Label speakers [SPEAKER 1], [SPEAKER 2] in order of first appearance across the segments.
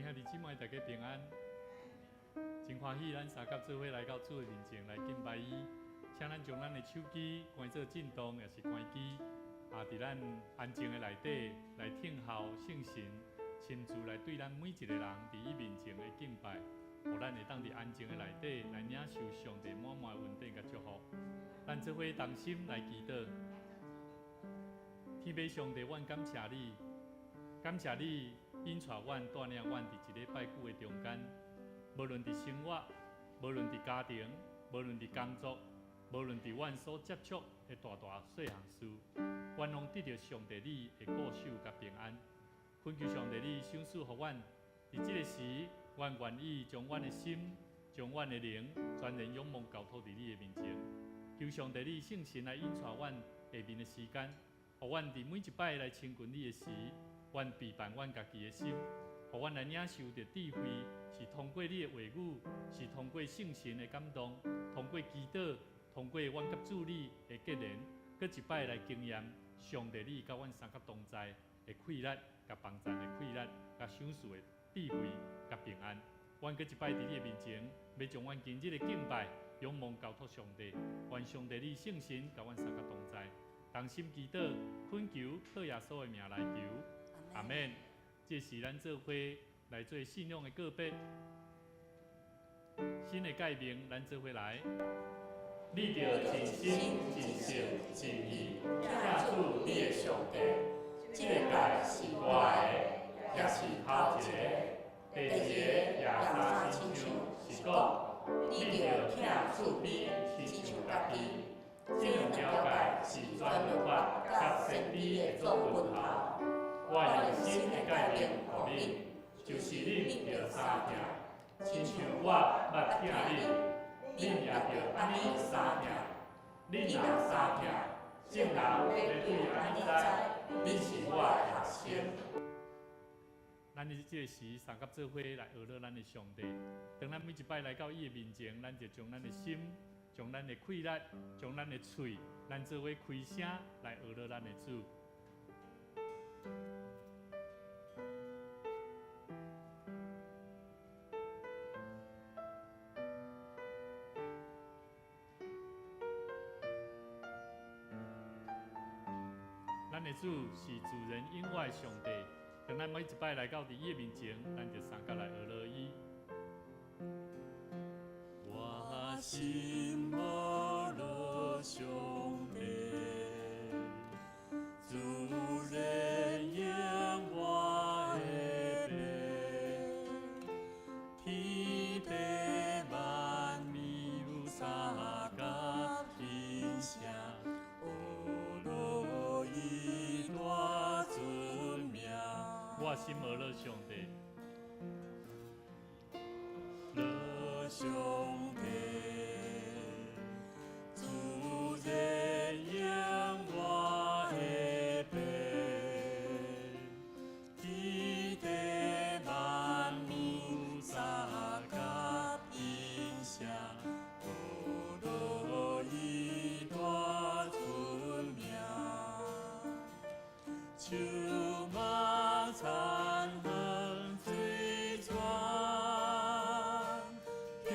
[SPEAKER 1] 兄弟姊妹，大家平安。真歡喜，咱三佮做伙來到主的面前來敬拜伊。請咱將咱的手機關做震動，抑是關機。啊，佇咱安靜的內底來聽候聖神親自來對咱每一個人佇伊面前的敬拜，予咱會當佇安靜的內底來領受上帝滿滿的恩典佮祝福。咱做伙同心來祈禱。天父上帝，阮感謝你，感謝你引帶阮帶領阮佇一禮拜久的中間，無論佇生活，無論佇家庭，無論佇工作，無論佇阮所接觸的大大細項事，阮攏得著上帝你的顧守佮平安。懇求上帝你賞賜予阮，佇這个時，阮願意將阮的心、將阮的靈，全然仰望交託佇你的面前。求上帝你聖神來引帶阮下面的時間，予阮佇每一擺來親近你的時，阮備辦阮家己的心，予阮來領受著智慧，是通過你的話語，是通過聖神的感動，通過祈禱，通過阮佮主你的結連，閣一擺來經驗上帝你佮阮相佮同在的氣力，佮幫贊的氣力，佮賞賜的智慧，佮平安。阮閣一擺佇你的面前，欲將阮今日的敬拜仰望交託上帝，願上帝你聖神佮阮相佮同在，同心祈禱，懇求靠耶穌的名來求，阿們。這是咱做伙來做信仰的告別，新的誡命，咱做伙來。你著盡心、盡性、盡意，疼主你的上帝。這个誡是大的，也是頭一个。第二个也相親像，是講你著疼厝邊親像家己。這兩條誡是全律法佮先知的總本頭。我用新的誡命予恁，就是恁著相疼，親像我捌疼恁，恁也著按呢相疼。恁若相疼，眾人欲對按呢知，恁是我的學生。咱佇這个時，相佮做伙來學樂咱的上帝。當咱每一擺來到伊的面前，咱就將咱的心、將咱的氣力、將咱的喙，咱做伙開聲來學樂咱的主。咱的主是自然永活的上帝。當咱每一擺來到佇伊的面前，咱就相佮來學樂伊。
[SPEAKER 2] 我心學樂上帝，自然永活的父，天地萬物相佮欣賞，學樂伊大尊名。
[SPEAKER 1] 我心學樂上帝，
[SPEAKER 2] 樂上帝，自然永活的父，天地萬物相佮欣賞，學樂伊大尊名。樹木田園水泉，雄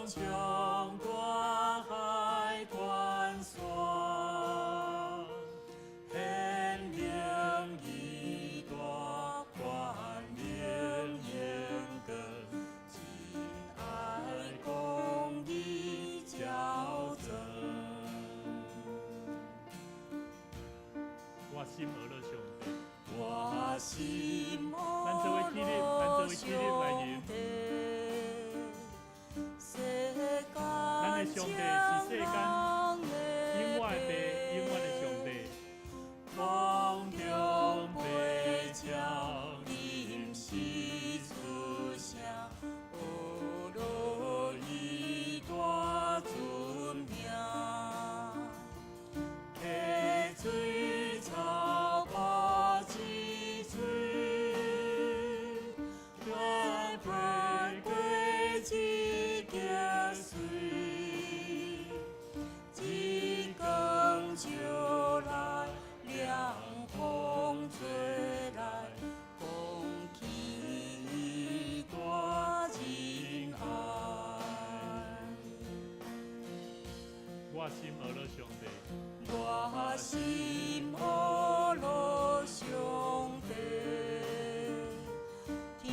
[SPEAKER 2] 長大海關山，顯明伊大權能榮光，真愛公義超讚。
[SPEAKER 1] 我心學樂上帝。
[SPEAKER 2] 我心
[SPEAKER 1] 咱做伙起立，咱做伙起立來吟。咱的上帝是世間永活的父，永遠的上帝。
[SPEAKER 2] 空中飛鳥臨時出聲，學樂伊大尊名。溪水草木之水，來飛過一間水，
[SPEAKER 1] 心呵咾上帝，
[SPEAKER 2] 我心呵咾上帝，天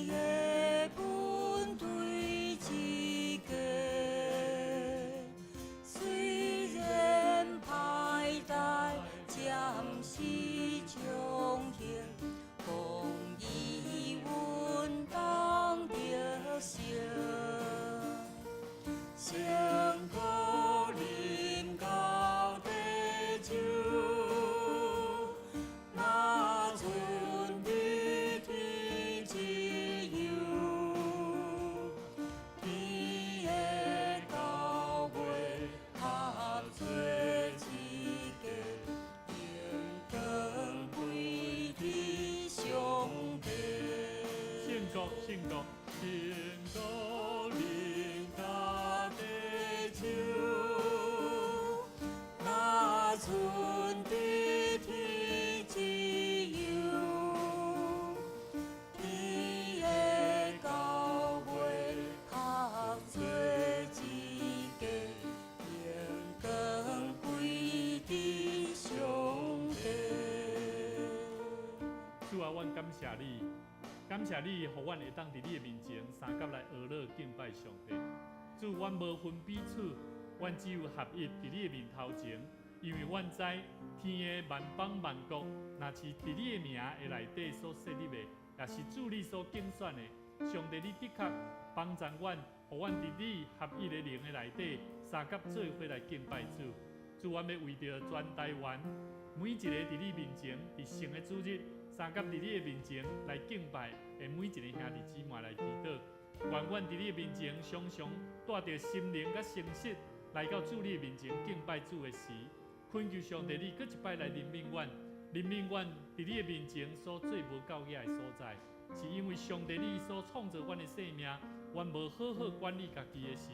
[SPEAKER 2] 的本對一家，雖然歹代暫時將行，公義阮當得勝。聖膏臨到地上，若存佇天之佑，天的到尾合做一家，榮光歸佇上帝。
[SPEAKER 1] 聖國，聖國，聖國臨到地上，
[SPEAKER 2] 若存佇天之佑，天的到尾合做一家，榮光歸佇上帝。
[SPEAKER 1] 主啊，阮感謝你，感謝你，予阮會當佇你的面前相佮來呵咾敬拜上帝。主，阮無分彼此，阮只有合一佇你的面頭前，因為阮知天的萬邦萬國，若是佇你的名的內底所設立的，也是主你所揀選的。上帝，你的確幫助阮，予阮佇你合一的靈的內底，相佮做伙來敬拜主。主，阮欲為著全台灣每一個佇你面前，佇聖的主日，相佮佇你的面前來敬拜的每一个兄弟姊妹來祈禱。願阮佇你的面前，常常帶著心靈佮誠實來到主你的面前敬拜主的時，懇求上帝你閣一擺來憐憫阮，憐憫阮佇你的面前所做無夠額的所在，是因為上帝你所創造阮的生命，阮無好好管理家己的時，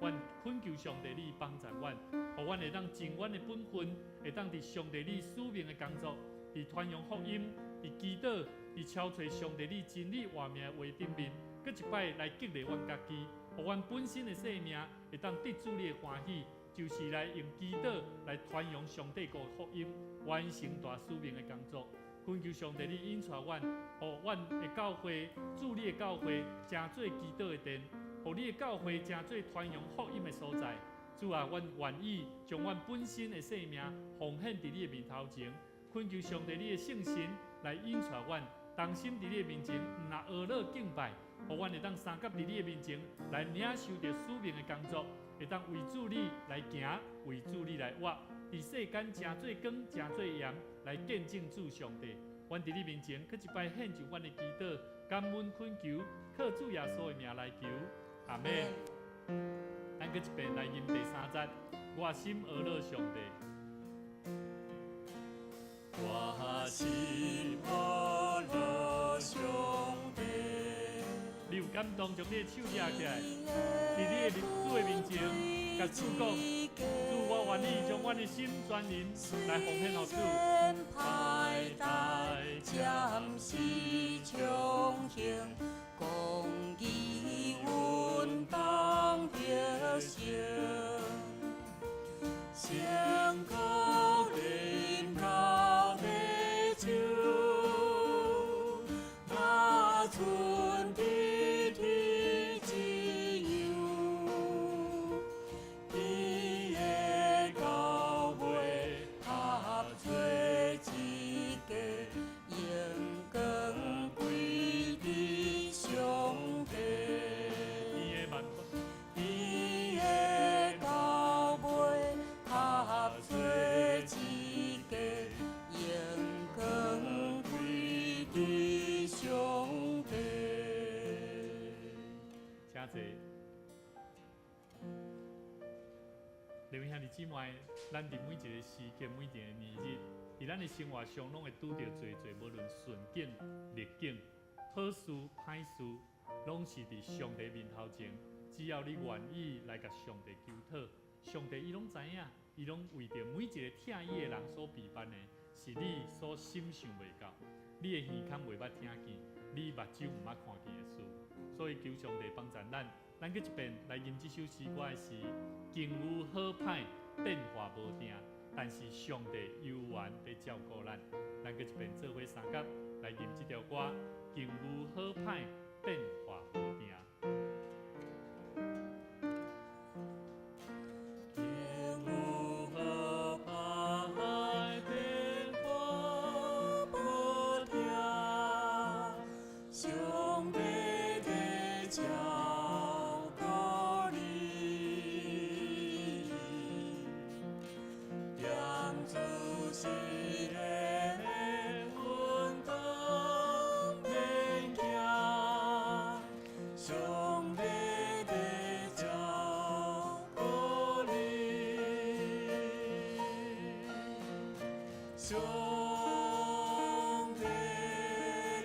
[SPEAKER 1] 阮懇求上帝你幫助阮，予阮會當盡阮的本分，會當佇上帝你使命的工作，佇傳揚福音，佇祈禱，佇敲揣上帝你真理活命的話頂面，閣一擺來激勵阮家己，予阮本身的生命會當得主你的歡喜，就是來用祈禱來傳揚上帝國福音，完成大使命的工作。懇求上帝你引帶阮，予阮的教會，主你的教會，成做祈禱的殿，予你的教會成做傳揚福音的所在。主啊，阮願意將阮本身的生命奉獻佇你的面頭前，懇求上帝你的聖神來引帶阮，同心佇你的面前，毋若呵咾敬拜，予阮會當相佮佇你的面前來領受著使命的工作，會當為主你來行，為主你來活，佇世間成做光，成做鹽，來見證主上帝。阮佇你面前，閣一擺獻上阮的祈禱，感恩懇求，靠主耶穌的名來求，阿們。咱閣一遍來吟第三節，我心呵咾上帝。
[SPEAKER 2] 我心呵咾上帝。
[SPEAKER 1] 你有感動，將你的手舉起來，佇你的主的面前，共主講：主，我願意將阮的心全人來奉獻予主。
[SPEAKER 2] 歹代暫時將行，公義阮當得勝。聖膏臨到地上，若存佇天之佑，天的到尾合做一家，榮光歸佇上帝。
[SPEAKER 1] 天的萬邦，
[SPEAKER 2] 天的到尾合做一家，榮光歸佇上帝。
[SPEAKER 1] 請坐。各位兄弟姊妹，咱佇每一個時刻、每一個年日，佇咱的生活上，攏會拄著濟濟，無論順境、逆境、好事、歹事，攏是佇上帝面頭前。只要你願意來共上帝求討，上帝伊攏知影，伊攏為著每一個疼伊的人所備辦的，是你所想象袂到，你的耳孔袂捌聽見，你目睭毋捌看見的事。所以求上帝幫助咱，咱閣一遍來吟這首詩歌的時，境遇好歹，變化無定，但是上帝猶原佇照顧咱。咱閣一遍做伙相佮來吟這條歌，境遇好歹變化無定。
[SPEAKER 2] 境遇好歹變化無定，上帝在照顧你，踮厝試煉的運動免驚，上帝在照顧你，上帝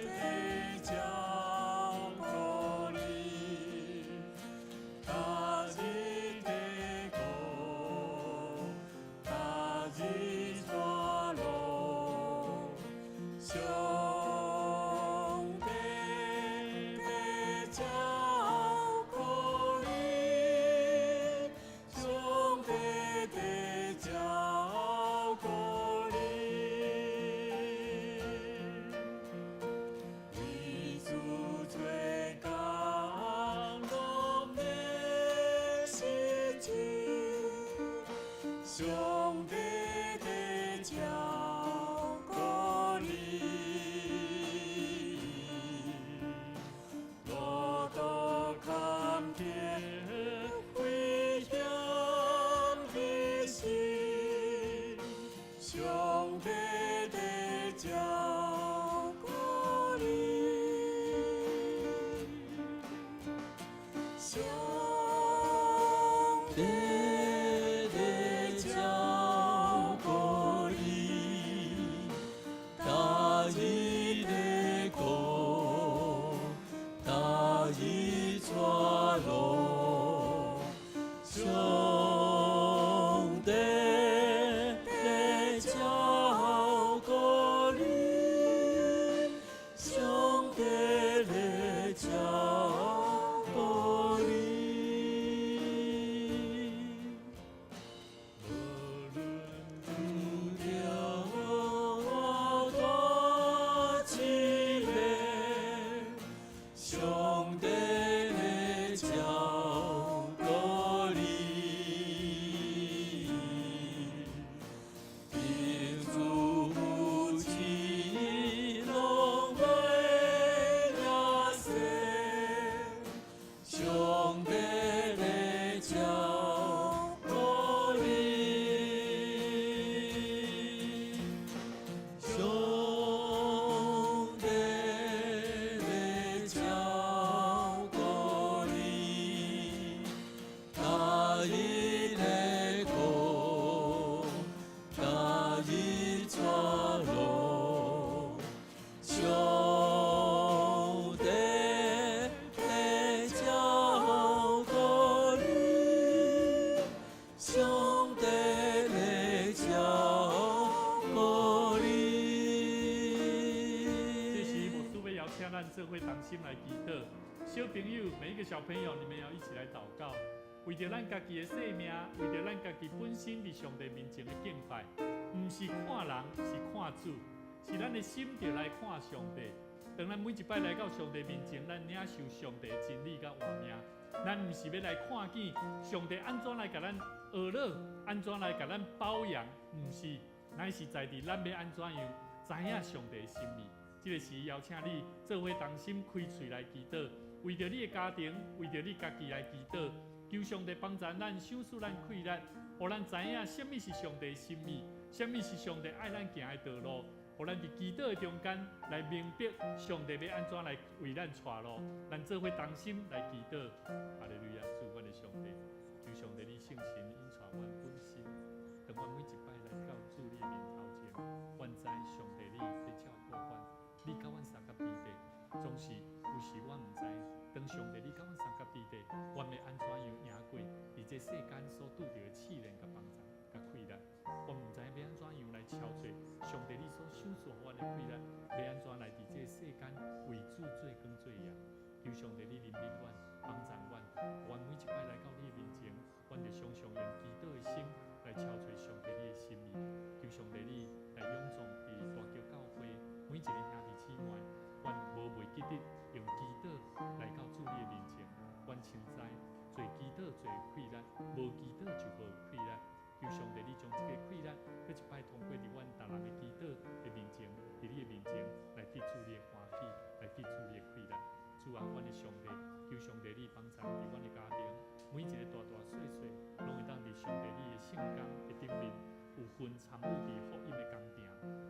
[SPEAKER 2] 在照顧你，逐日在顧，逐日帶路，上帝在照顧你，上帝在照顧你。為主做工攏免失志，上帝在照顧你，路途坎坷危險的時，上帝在照顧你，上帝在照顧你，逐日在顧，逐日帶路，上帝在照顧你，上帝在照顧你。無論遇著偌大試煉，上帝在照顧你，貧主富親攏袂贏勢，上帝在照顧你，上帝在照顧你，逐日在顧，逐日帶路，上帝在照顧你，上帝在照顧你。
[SPEAKER 1] 這時牧師欲邀請咱做伙同心來祈禱。小朋友，每一個小朋友，你們要一起來禱告，為著咱家己的性命，為著咱家己本身佇上帝面前的敬拜，毋是看人，是看主，是咱的心著來看上帝。當咱每一擺來到上帝面前，咱領受上帝的真理佮活命。咱毋是欲來看見上帝按怎來共咱呵咾，按怎來共咱保養，毋是，乃是在佇咱欲按怎樣知影上帝的心意。這個時邀請你做伙同心開喙來祈禱，為著你的家庭，為著你家己來祈禱，求上帝幫助咱，賞賜咱氣力，予咱知影啥物是上帝的心意，啥物是上帝愛咱行的道路，予咱佇祈禱的中間來明白上帝欲按怎來為咱帶路，咱做伙同心來祈禱。哈利路亞，主阮的上帝，求上帝你聖神引帶阮本心，當阮每一擺來到主你的面頭前，阮知上帝你佇照顧阮，你佮阮相佮佇咧，總是有時阮毋知，當上帝你佮阮相佮佇咧，阮欲按怎樣贏過佇這世間所拄著的試煉佮幫助佮困難，我毋知欲按怎樣來超越上帝你所賞賜予阮的氣力，欲按怎來佇這個世間為主做工做業。求上帝你憐憫阮，幫助阮，阮每一擺來到你的面前，阮就常常用祈禱的心來來超出上帝你的心意。求上帝你來仰望佇大橋教會每一个兄弟姊妹，阮無袂記得用祈禱來到主你的面前。阮深知做祈禱做氣力，無祈禱就無氣力。求上帝你將這個氣力，閣一擺通過佇阮逐人的祈禱的面前，佇你的面前來得主你的歡喜，來得主你的氣力。主啊，阮的上帝，求上帝你幫助佇阮的家庭，每一个大大細細，攏會當佇上帝你的聖工的頂面有份參與佇福音的工程。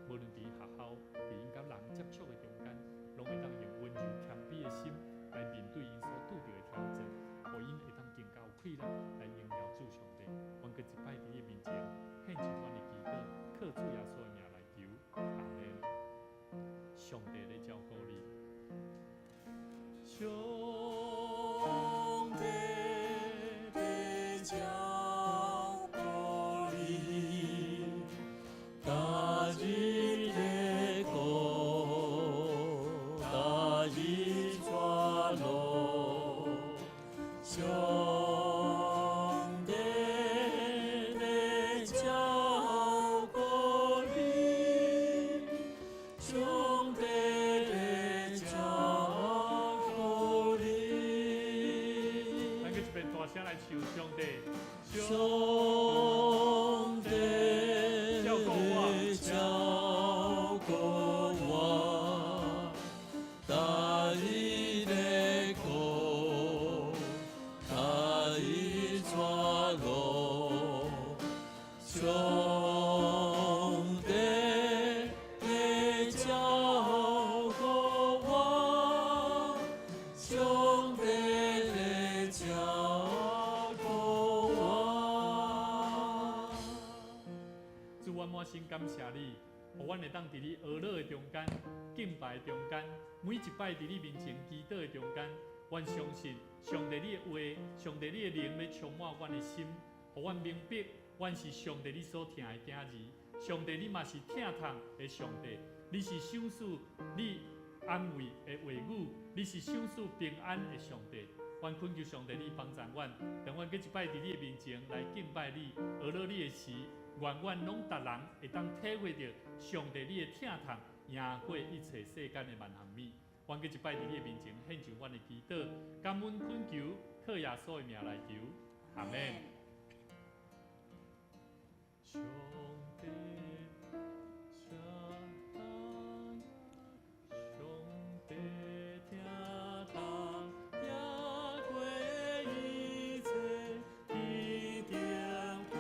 [SPEAKER 1] 無論佇學校，佇𪜶佮人接觸的中間，攏會當用溫柔謙卑的心來面對𪜶所拄著的挑戰，予𪜶會當更加有氣力來榮耀主上帝。阮閣一擺佇你的面前獻上阮的祈禱，靠主耶穌的名來求，阿門。上帝咧照顧你。
[SPEAKER 2] 上帝的照顧你，逐日的顧，逐日帶路，上帝的照顧你，上帝的照顧你。
[SPEAKER 1] 咱閣一遍大聲來唱上帝，
[SPEAKER 2] 上帝
[SPEAKER 1] 照顧我，
[SPEAKER 2] 照顧我，逐日的顧，逐日帶路，上帝的照顧我，上帝的照顧我。
[SPEAKER 1] 主，阮滿心感謝你，予阮會當佇你哀樂的中間、敬拜的中間，每一擺佇你面前祈禱的中間，阮相信上帝你的話，上帝你的靈欲充滿阮的心，予阮明白，阮是上帝你所疼的囝兒。上帝你嘛是疼痛的上帝，你是賞賜你安慰的話語，你是賞賜平安的上帝。阮懇求上帝你幫助阮，當阮閣一擺佇你的面前來敬拜你、哀樂你的時，願阮攏逐人會當體會著上帝你的疼痛，贏過一切世間的萬項物。阮閣一擺佇你的面前獻上阮的祈禱，感恩懇求，靠耶穌的名來求，阿門。上帝，上上帝疼痛，贏過一切，一定歡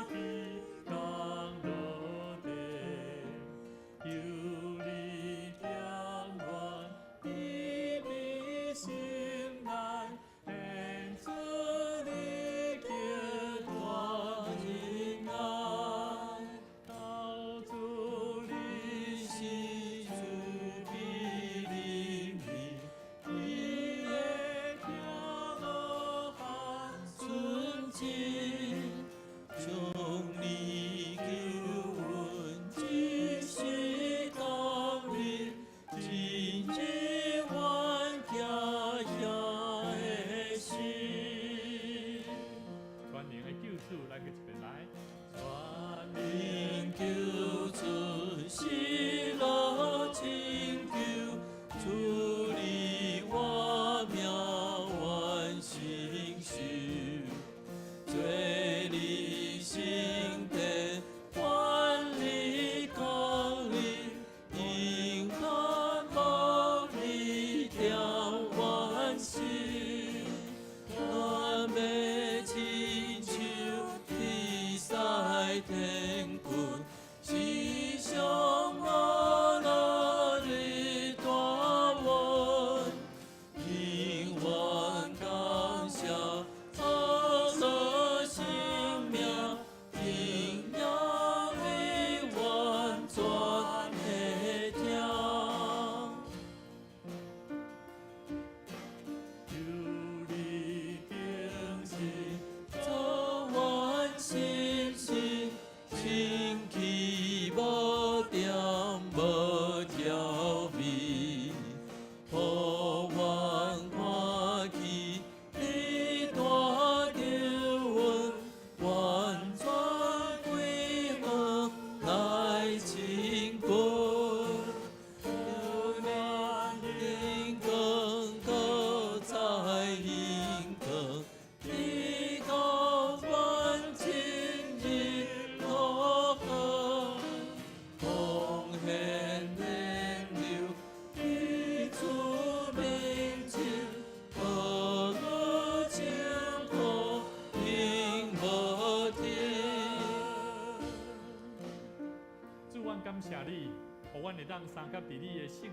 [SPEAKER 1] 喜降落地，求你點阮秘密心內，顯出你極大仁愛。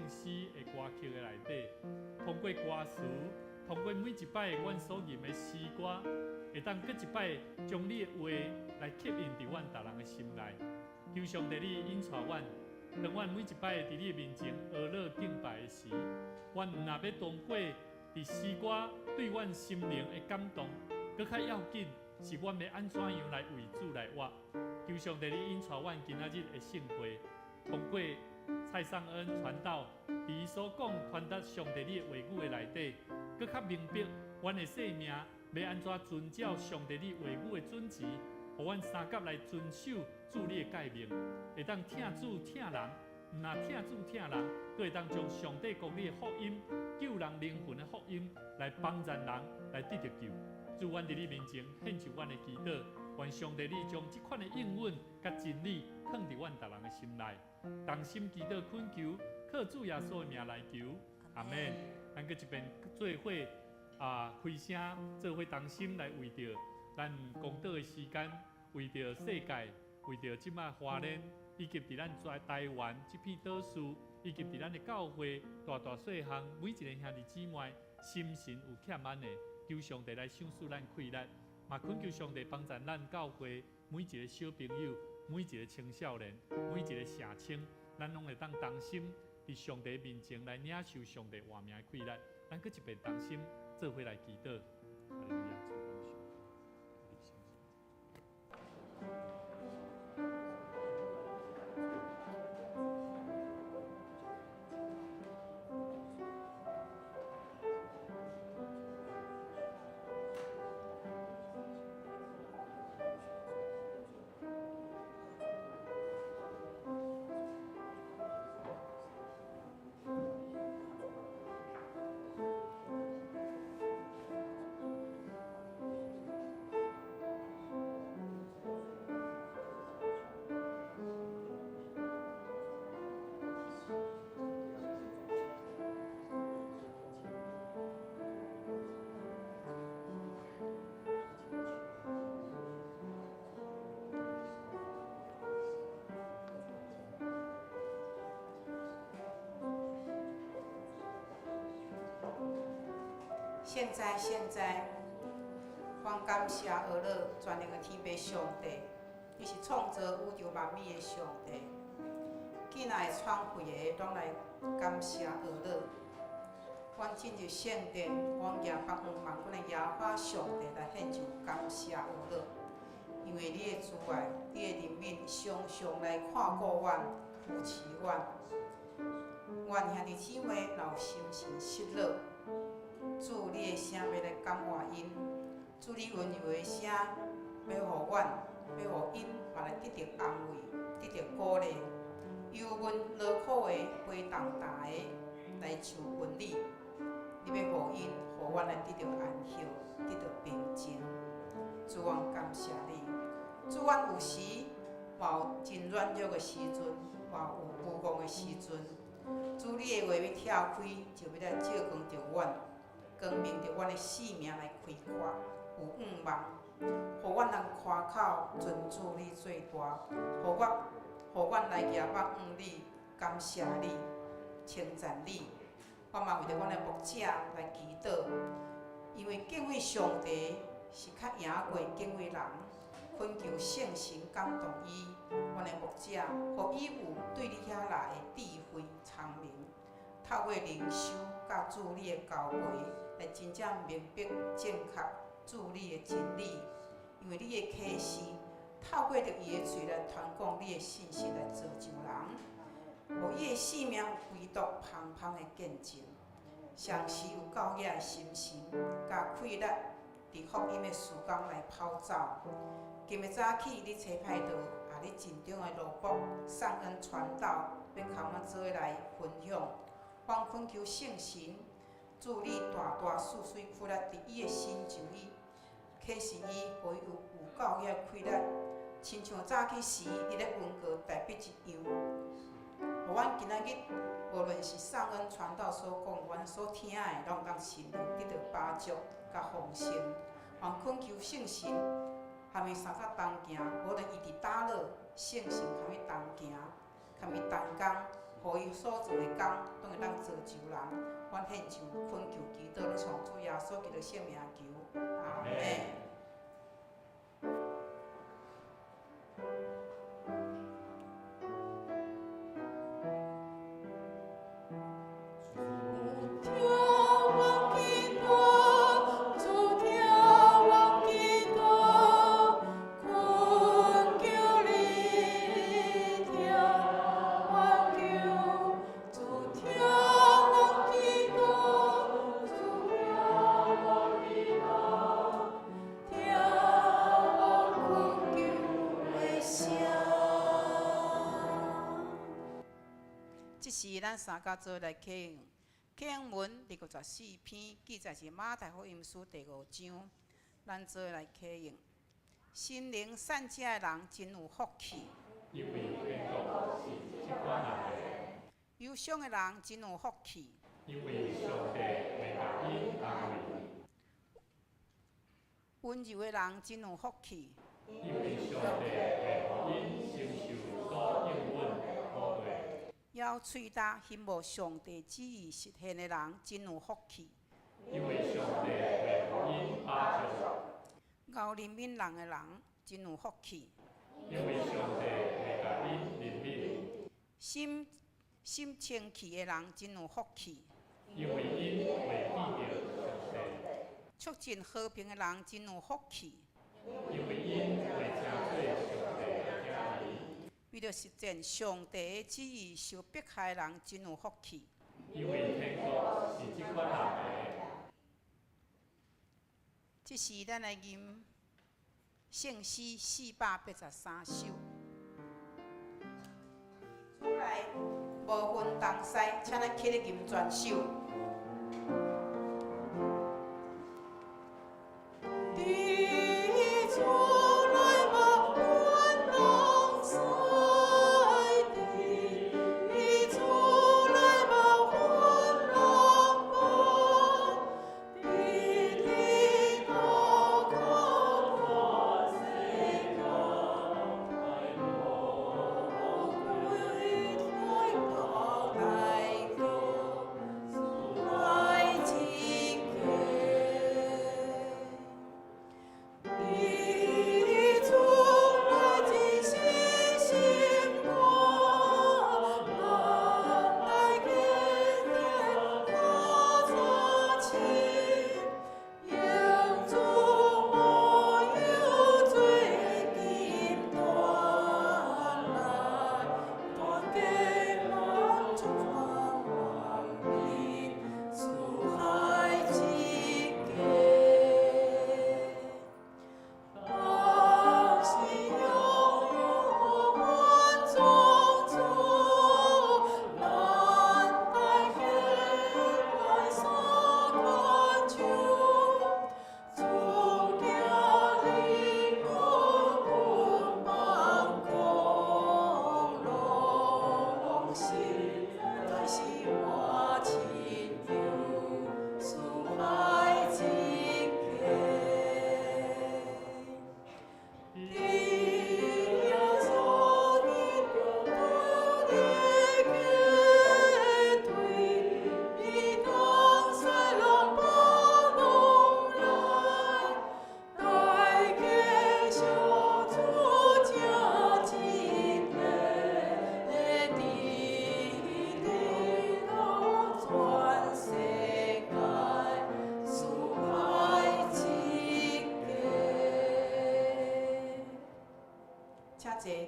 [SPEAKER 1] 詩的歌曲的內底，通過歌詞，通過每一擺阮所吟的詩歌，會當閣一擺將你的話來刻印佇阮逐人的心內。求上帝你引帶阮，當阮每一擺佇你的面前阿樂敬拜的時，阮毋若欲通過佇詩歌對阮心靈的感動，閣較要緊是阮欲按怎樣來為主來活。求上帝你引帶阮今仔日的聖會，通過蔡尚恩傳道，佇伊所講傳達上帝你的話語的內底，閣較明白阮的生命欲按怎遵照上帝你話語的準則，予阮相佮來遵守主你的誡命，會當疼主疼人，毋若疼主疼人，閣會當將上帝國你的福音、救人靈魂的福音來幫助人來得著救。主，阮佇你面前獻上阮的祈禱，願上帝你將這款的應允佮真理囥佇阮逐人的心內，同心祈禱懇求，靠主耶穌的名來求，阿們。咱閣一遍做伙啊，開聲做伙同心來為著咱公禱的時間，為著世界，為著這馬花蓮，以及佇咱在台灣這片島嶼，以及佇咱的教會大大細項每一个兄弟姊妹，心神有欠安的，求上帝來賞賜咱氣力，嘛懇求上帝幫助咱教會每一个小朋友、每一个青少年、每一个社青，咱攏會當同心佇上帝面前來領受上帝活命的氣力。咱閣一遍同心做伙來祈禱。哈利路亞，主感謝。
[SPEAKER 3] 現在，現在，阮感謝阿樂全能的天父上帝，伊是創造宇宙萬物的上帝。囝仔會喘氣的，攏來感謝阿樂。阮進入聖殿，阮舉目望萬軍的耶和華上帝來獻上感謝阿樂，因為你的慈愛、你的憐憫，常常來看顧阮、扶持阮。阮兄弟姊妹若有心神失落，主你的聲欲來感化𪜶，主你溫柔的聲欲予阮，欲予𪜶嘛來得著安慰，得著鼓勵。憂悶勞苦的、背重擔的來求問你，你欲予𪜶，予阮來得著安息，得著平靜。主，阮感謝你。主，阮有時嘛有真軟弱的時陣，嘛有無戇的時陣。主，你的話欲拆開，就欲來照光著阮。光明著阮的生命來開闊，有向望，予阮通誇口尊主你最大，予我，予阮來舉目望你，感謝你，稱讚你。我嘛為著阮的牧者來祈禱，因為敬畏上帝是較贏過敬畏人，懇求聖神感動伊，阮的牧者，予伊有對你遐來的智慧聰明，透過靈修佮主你的教誨，來真正明白正確主你的真理，因為你的啟示透過著伊的喙來傳講你的信息來造就人，予伊的生命有基督芳芳的見證，常時有教養的心神，佮氣力佇福音的事工來跑走。今日早起你差派著啊，你盡忠的奴僕尚恩傳道，欲共阮做伙來分享。阮懇求聖神，主你大大賜水氣力佇伊的身上，伊啟示伊，予伊有教養的氣力，親像早起時你咧溫和代筆一樣。予阮今仔日無論是尚恩傳道所講，阮所聽的，攏當心靈得著飽足佮豐盛。阮懇求聖神，含伊相佮同行，無論伊佇佗落，聖神含伊同行，含伊同工，予伊所做的工，拢會當造就人。阮獻上懇求祈禱，攏奉主耶穌基督聖名求，阿們。這時，咱三家做來啟用啟用文24篇，記載是馬太福音書第五章。咱做來啟用，心靈善者的人真有福氣。
[SPEAKER 1] 因為天國是這款人的。
[SPEAKER 3] 憂傷的人真有福氣。
[SPEAKER 1] 因為上帝會共𪜶安慰。
[SPEAKER 3] 溫柔的人真有福氣。
[SPEAKER 1] 因為上帝會予𪜶承受所應允的土地。
[SPEAKER 3] 枵喙焦希望上帝旨意實現的人真有福氣。
[SPEAKER 1] 因為上帝會予𪜶飽足。
[SPEAKER 3] 𠢕憐憫人的人真有福氣。
[SPEAKER 1] 因為上帝會共𪜶憐憫。
[SPEAKER 3] 心心清氣的人真有福氣。
[SPEAKER 1] 因為𪜶會見著上帝。
[SPEAKER 3] 促進和平的人真有福氣。
[SPEAKER 1] 因為𪜶會稱做上帝的囝兒。
[SPEAKER 3] 為著實踐上帝的旨意受迫害的人真有福氣。
[SPEAKER 1] 因為天國是這款人的。
[SPEAKER 3] 這時，咱來吟聖詩483首。主內無分東西，請咱起來吟全首。請坐，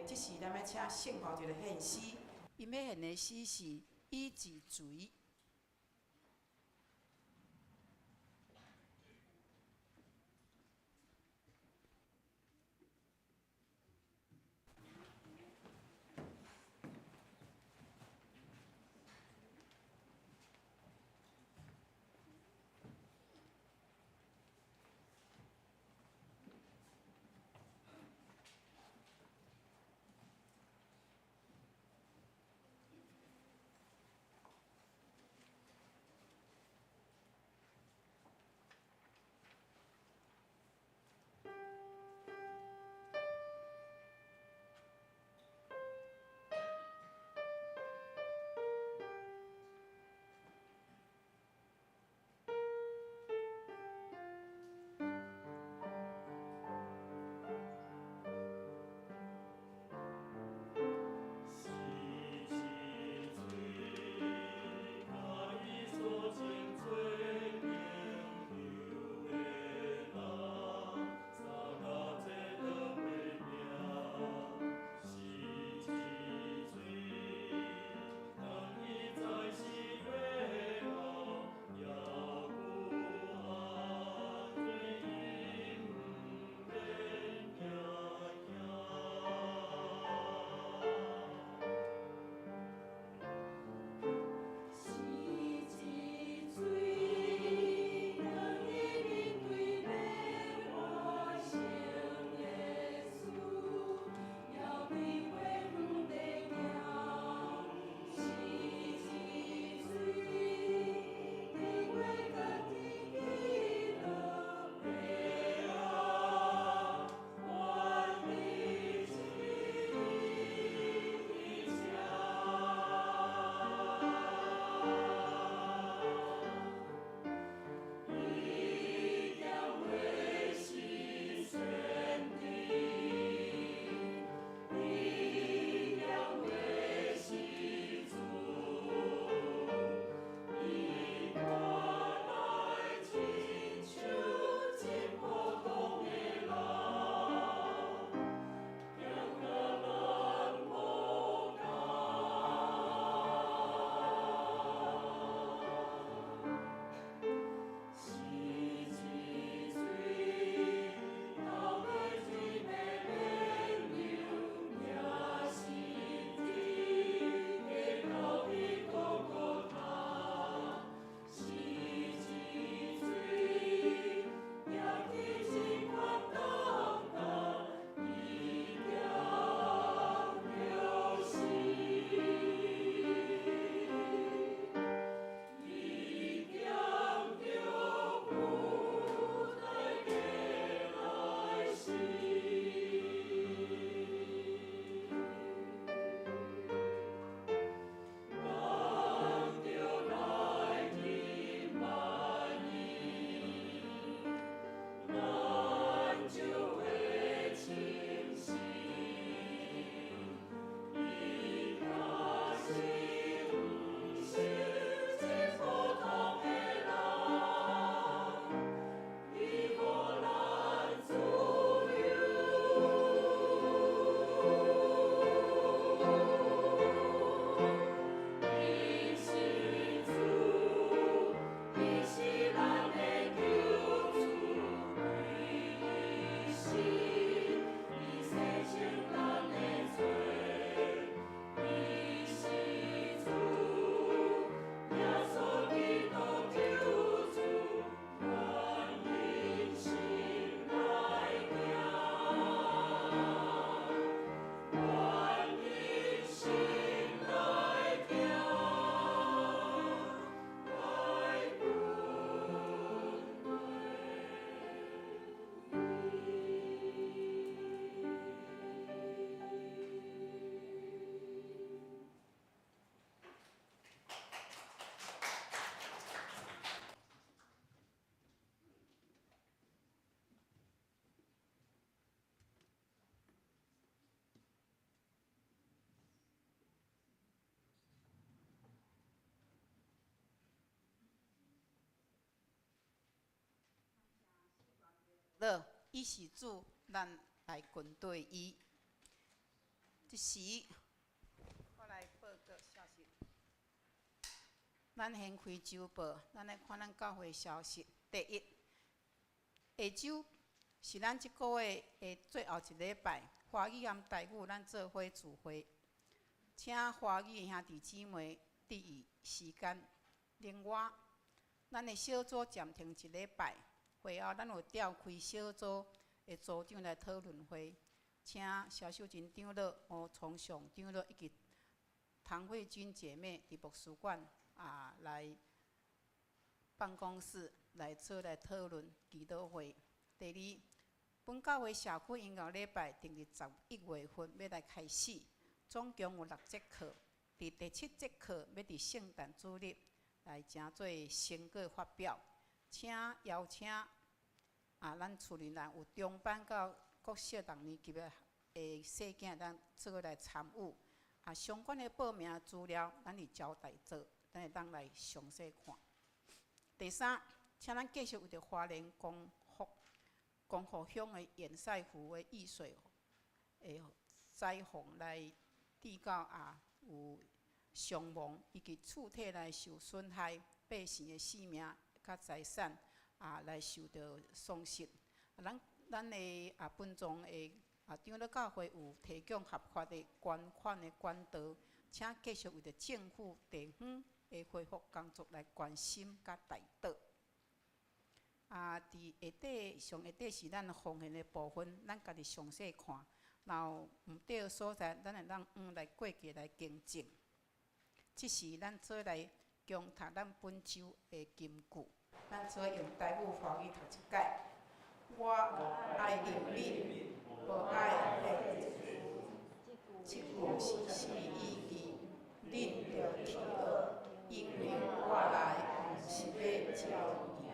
[SPEAKER 3] 這時咱欲請聖寶一个獻詩，𪜶欲獻的詩是以自隨。乐，伊是主，咱来跟缀伊。这时，我来报告消息。咱先开周报，咱来看咱教会消息。第一，下周是咱这个月的最后一礼拜，华语和台语咱做伙聚会，请华语的兄弟姊妹注意时间。另外，咱的小组暂停一礼拜，会后咱有召开小组的组长来讨论会，请萧秀珍长老、吴崇祥长老以及唐慧君姐妹伫牧师馆来办公室来做来讨论祈祷会。第二，本教会社区音乐礼拜定伫11月份欲来开始，总共有六节课。伫第七节课欲伫圣诞主日来成做成果发表，请邀请咱厝里人有中班到国小六年级的细囝，咱做伙来参与。相关的报名资料，咱伫招待所，咱会当来详细看。第三，请咱继续为著花莲光复乡的堰塞湖的溢水的灾防来祷告有伤亡以及厝体来受损害百姓的性命佮财产来受著损失。咱的本宗的长老教会有提供合法的捐款的管道，请继续为著政府地方的恢复工作来关心佮代祷。伫下底上下底是咱奉献的部分，咱家己详细看。若有毋对的所在，咱会当用来过记来更正。这是咱做来恭读咱本周的金句，咱做用台语、华语读一摆。我爱怜悯，无爱献祭。这句是啥物意义？恁著去学，因为我来毋是欲召义人，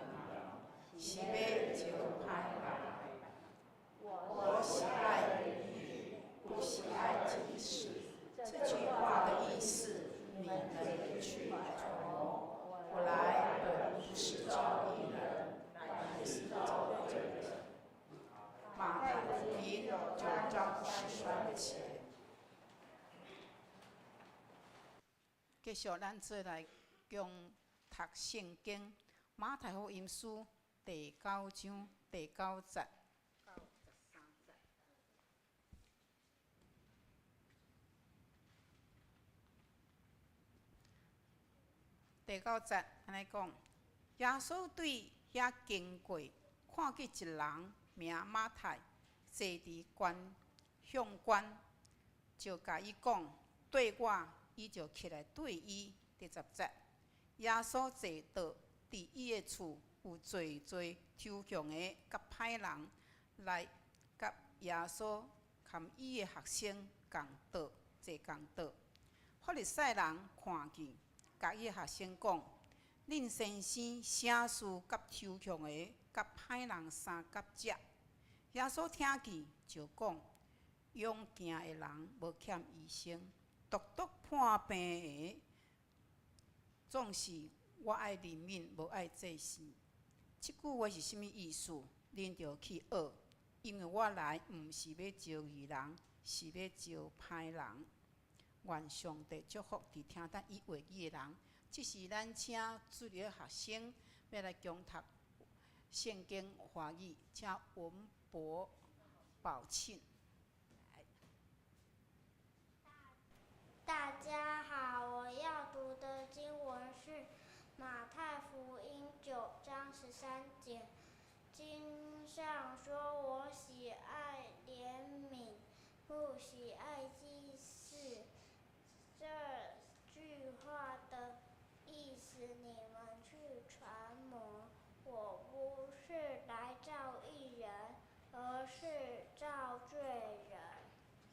[SPEAKER 3] 是欲召歹人。我喜爱怜悯，不喜爱祭祀。这句话的意思，你們去揣摩。我來本不是召義人，乃是召罪人。馬太福音9章13節。繼續，咱做來恭讀聖經，馬太福音書第九章第九節到13節。第九節按呢講，耶穌對遐經過，看見一人名馬太，坐佇官向官，就共伊講：綴我，伊就起來綴伊。第十節，耶穌坐倒佇伊的厝，有濟濟抽象的佮歹人來佮耶穌含伊的學生仝桌，坐仝桌。法利賽人看見，共伊的學生講：恁先生啥事佮抽象的佮歹人相佮食？耶穌聽見，就講：勇健的人無欠醫生，獨獨破病的，總是我愛憐憫，無愛祭祀。這句話是啥物意思？恁著去學，因為我來毋是欲召義人，是欲召歹人。願上帝祝福佇聽咱伊話語的人。這是咱請主日學生欲來恭讀聖經華語，請文博寶慶。
[SPEAKER 4] 大家好，我要讀的經文是馬太福音9章13節。經上說：我喜愛憐憫，不喜愛祭祀。這句話的意思，你們去揣摩。我不是來召義人，而是召罪人。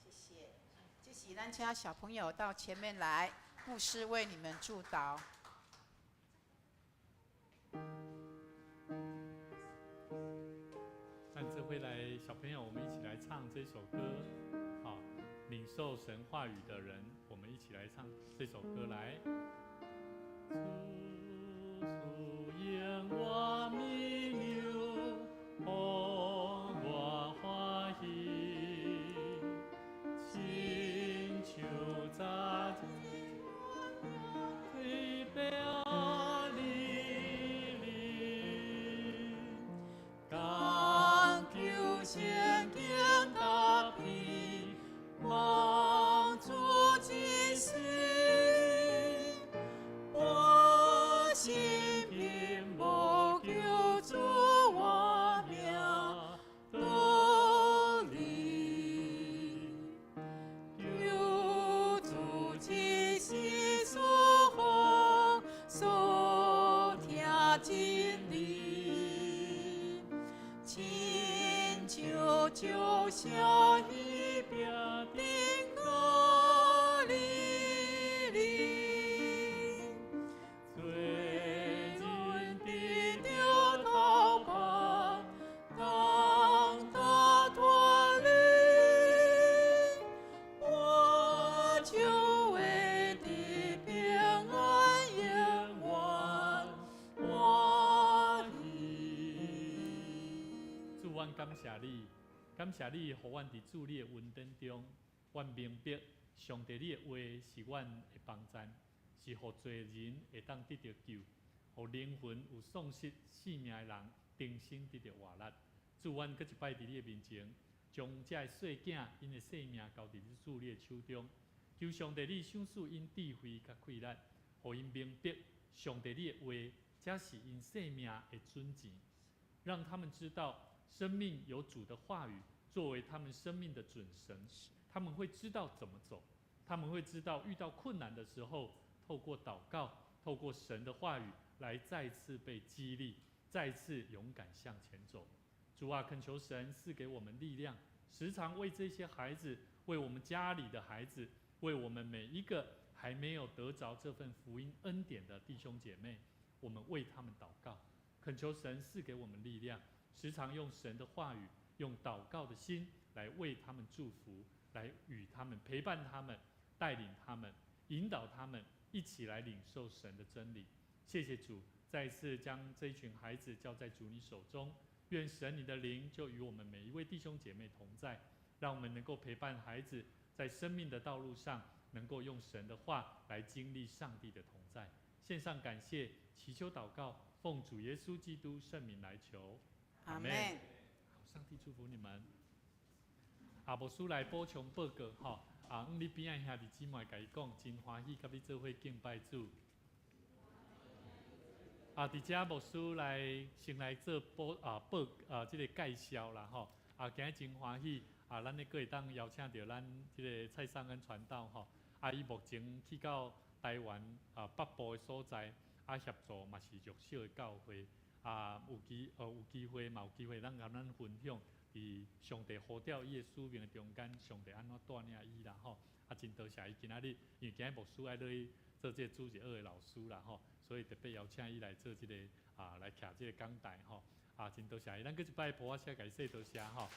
[SPEAKER 3] 謝謝。這時，咱請小朋友到前面來，牧師為你們祝禱。
[SPEAKER 1] 咱這回來，小朋友，我們一起來唱這首歌。好，領受神話語的人，我們一起來唱這首歌來。主，主引我迷路。
[SPEAKER 2] 真理，親像石彼壁頂加利利，做人得著頭髮，當打脫離，我就會得平安，永遠歡喜。
[SPEAKER 1] 主，阮感謝你，感謝你，予阮佇主你的恩典中，阮明白上帝你的話是阮的幫贊，是予罪人會當得著救，予靈魂有喪失性命的人重生得著活力。主，阮閣一擺佇你的面前，將這个細囝𪜶的性命交佇主你的手中，求上帝你賞賜𪜶智慧佮氣力，予𪜶明白上帝你的話，才是𪜶生命的準繩，讓他們知道生命有主的話語作為他們生命的準繩，他們會知道怎麼走，他們會知道遇到困難的時候，透過禱告，透過神的話語來再次被激勵，再次勇敢向前走。主啊，懇求神賜給我們力量，時常為這些孩子，為我們家裡的孩子，為我們每一個還沒有得着這份福音恩典的弟兄姐妹，我們為他們禱告，懇求神賜給我們力量，時常用神的話語，用禱告的心來為他們祝福，來與他們陪伴他們，帶領他們，引導他們，一起來領受神的真理。謝謝主，再次將這一群孩子交在主你手中，願神你的靈就與我們每一位弟兄姐妹同在，讓我們能夠陪伴孩子在生命的道路上，能夠用神的話來經歷上帝的同在。獻上感謝，祈求禱告，奉主耶穌基督聖名來求，
[SPEAKER 3] 阿門。
[SPEAKER 1] 好，上帝祝福你們。啊，牧師來補充報告吼，啊，你邊仔兄弟姊妹共伊講，真歡喜佮你做伙敬拜主。啊，佇遮牧師來先來做報啊報啊，這個介紹啦吼。啊，今日真歡喜啊，咱咧閣會當邀請著咱這個蔡尚恩傳道吼。啊，伊目前去到台灣啊北部的所在，啊協助嘛是弱小的教會。啊，有機會嘛有機會，咱共咱分享，佇上帝呼召伊的使命的中間，上帝按怎帶領伊啦吼。啊，真多謝伊今仔日，因為今日牧師愛落去做這個主日學的老師啦吼，所以特別邀請伊來做這個啊，來徛這個講台吼。啊，真多謝伊，咱閣一擺噗仔聲共伊說多謝吼。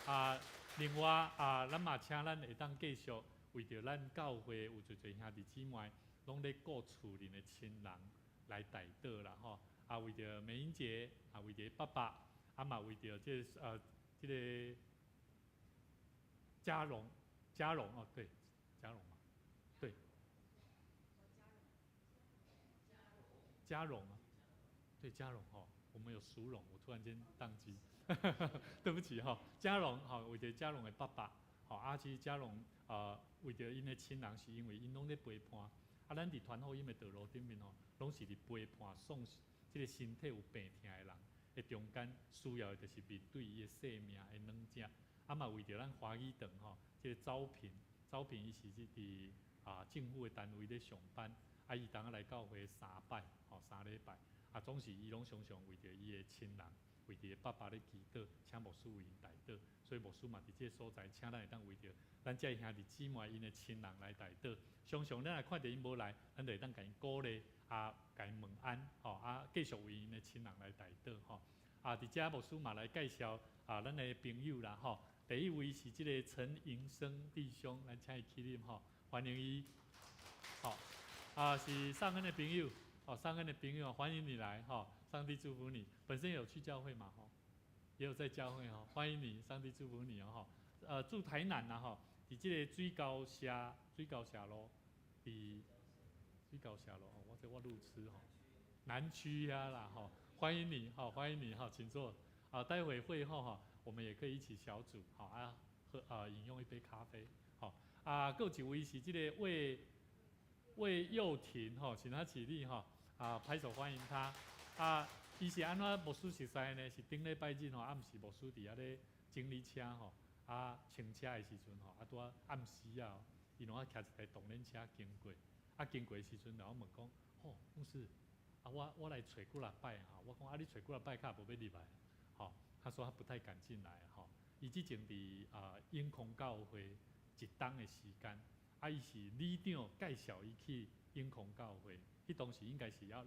[SPEAKER 1] 啊，另外啊，咱嘛請咱會當繼續為著咱教會有濟濟兄弟姊妹，攏咧顧厝裡的親人來代禱啦吼。啊，為著美英姐，啊，為著爸爸，啊嘛為著這個這個嘉榮，嘉榮哦，對，嘉榮嘛，對，嘉榮啊，對，嘉榮吼，我們有淑榮，我突然間當機，對不起哈，嘉榮吼，為著嘉榮的爸爸，吼，啊，其實嘉榮啊，為著𪜶的親人，是因為𪜶攏咧陪伴，啊，咱佇傳福音的道路頂面吼，攏是佇陪伴送這個身體有病痛的人的中間，需要的就是面對伊的生命的軟弱，啊嘛為著咱華語堂吼，這個招聘，招聘伊是佇啊政府的單位咧上班，啊伊當仔來教會三擺，吼三禮拜，啊總是伊攏常常為著伊的親人，為著伊爸爸咧祈禱，請牧師為𪜶代禱，所以牧師嘛佇這個所在，請咱會當為著咱這兄弟姊妹𪜶的親人來代禱。常常咱若看著𪜶無來，咱就會當共𪜶鼓勵，啊，共𪜶問安，吼，啊，繼續為𪜶的親人來代禱，吼。啊，佇遮牧師嘛來介紹啊，咱的朋友啦，吼。第一位是這個陳盈生弟兄，來請伊起立，吼，歡迎伊。好，啊，是上恩的朋友，哦，上恩的朋友，歡迎你來，吼，上帝祝福你。本身有去教會嘛，吼，也有在教會，吼，歡迎你，上帝祝福你哦，吼。住台南啦，吼，佇這個水溝社，水溝社路，佇水溝社路，我這我路痴吼，南區遐啦，吼，歡迎你，吼，歡迎你，哈，請坐。啊，待會會後哈，我們也可以一起小組，好啊，喝啊，飲用一杯咖啡，好啊。閣有一位是這個魏魏幼婷，吼，請他起立，哈，啊，拍手歡迎他。啊，伊是按怎牧師熟似呢？是頂禮拜日吼，暗時牧師佇遐咧整理車吼，啊，清車的時陣吼，啊，拄仔暗時啊，伊攏啊騎一台動輪車經過，啊，經過的時陣，然後問講，吼，牧師。啊，我來揣幾若擺吼，我講啊，你揣幾若擺，較無欲入來，吼。他說他不太敢進來，吼。伊之前佇啊永康教會一冬的時間，啊，伊是里長介紹伊去永康教會，彼當時應該是猶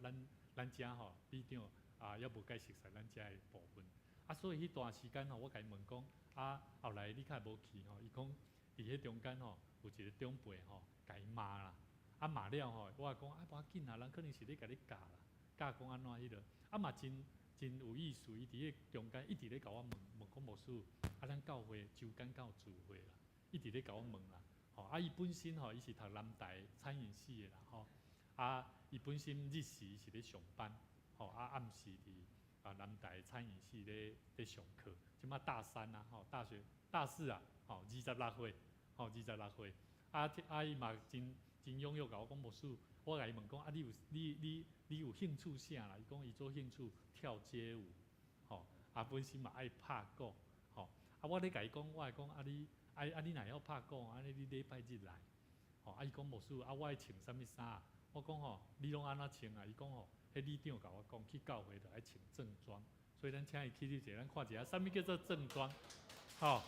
[SPEAKER 1] 咱遮吼里長啊，猶無介熟似咱遮的部分，啊，所以彼段時間吼，我共伊問講，啊，後來你較無去吼，伊講佇彼中間吼有一個長輩吼，共伊罵啦，啊罵了吼，我講啊無要緊啦，人可能是咧共你教啦，教講按怎彼落，啊嘛真真有意思，伊佇彼中間一直咧共我問問講牧師，啊咱教會周間敢有聚會啦，一直咧共我問啦，吼啊伊本身吼伊是讀南大餐飲系的啦吼，啊伊本身日時是咧上班，吼啊暗時佇啊南大餐飲系咧上課，這馬大三啊吼，大學大四啊，吼26歲，吼26歲，啊啊伊嘛真真踴躍，共我講牧師，我共伊問講啊你有你有興趣啥啦？伊講伊做興趣跳街舞，吼啊本身嘛愛拍鼓，吼啊我咧共伊講，我會講啊你啊啊你若會曉拍鼓，按呢你禮拜日來，吼啊伊講牧師啊我愛穿啥物衫？我講吼你攏按怎穿啊？伊講吼，彼里長共我講去教會就愛穿正裝，所以咱請伊起立者，咱看一下啥物叫做正裝，吼，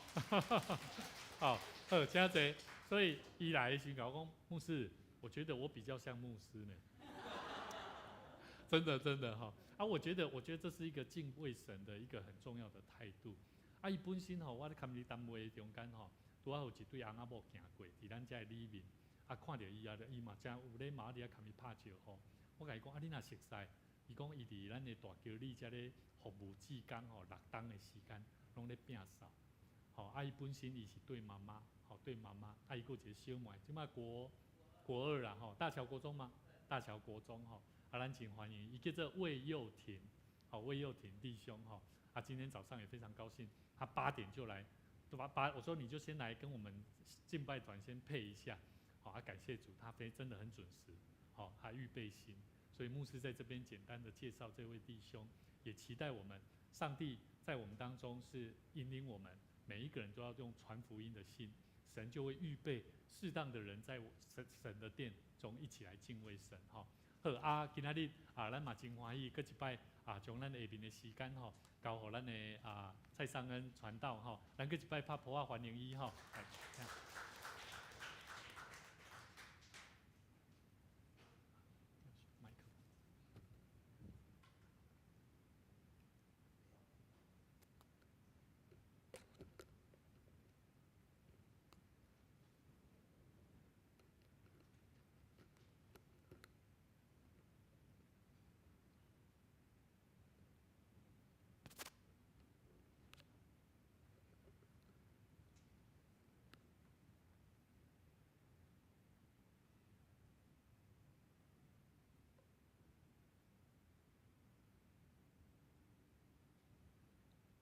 [SPEAKER 1] 好，好，請坐。所以伊來的時陣共我講，牧師，我覺得我比較像牧師呢。真的真的哈啊！我覺得這是一個敬畏神的一個很重要的態度。啊，伊本身吼，我咧崁伊單位中間吼，拄仔有一對翁仔某行過，佇咱遮的裡面，啊，看著伊啊，伊嘛誠有禮貌，佇遐崁伊拍招呼。我共伊講啊，你若熟似？伊講伊佇咱的大橋里遮咧服務志工吼，6冬的時間攏咧摒掃。吼，啊，伊本身伊是對媽媽，吼對媽媽，啊，伊閣有一個小妹，這擺國二啦吼，大橋國中嗎？大橋國中吼。啊，咱真歡迎，伊叫做魏佑廷，好，魏佑廷弟兄吼，啊，今天早上也非常高興，他8點就來，對吧？我說你就先來跟我們敬拜團先配一下，好，啊，感謝主，他非真的很準時，好，他預備心，所以牧師在這邊簡單的介紹這位弟兄，也期待我們上帝在我們當中是引領我們每一個人都要用傳福音的心，神就會預備適當的人在神的殿中一起來敬畏神，哈。好啊，今仔日啊，咱嘛真歡喜，閣一擺啊，將咱下面的時間吼，交予咱的啊蔡尚恩傳道吼，咱閣一擺拍噗仔歡迎伊吼。來，麥克。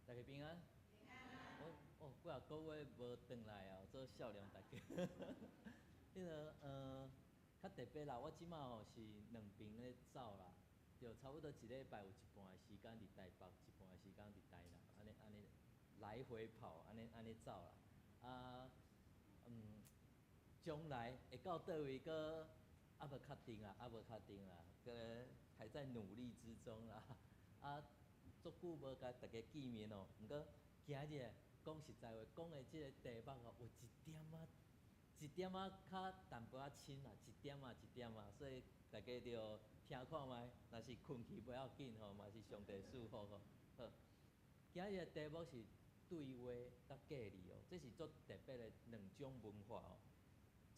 [SPEAKER 5] 大家平安。平安。我哦，幾若個月無轉來哦，做少年大家。彼個較特別啦，我這馬吼是兩邊咧走啦，就差不多一禮拜有一半的時間佇台北，一半的時間佇台南，按呢按呢來回跑，按呢按呢走啦。啊，將來會到佗位，閣猶無確定啦，猶無確定啦，閣還在努力之中啦。啊。足久無共大家見面哦，毋過今日講實在話，講的這個題目哦，有一點仔，一點仔較淡薄仔深啦，一點仔一點仔，所以大家就聽看覓，若是睏去袂要緊吼，嘛是上帝賜福吼。好，今日的題目是對話佮隔離哦，這是足特別的兩種文化哦。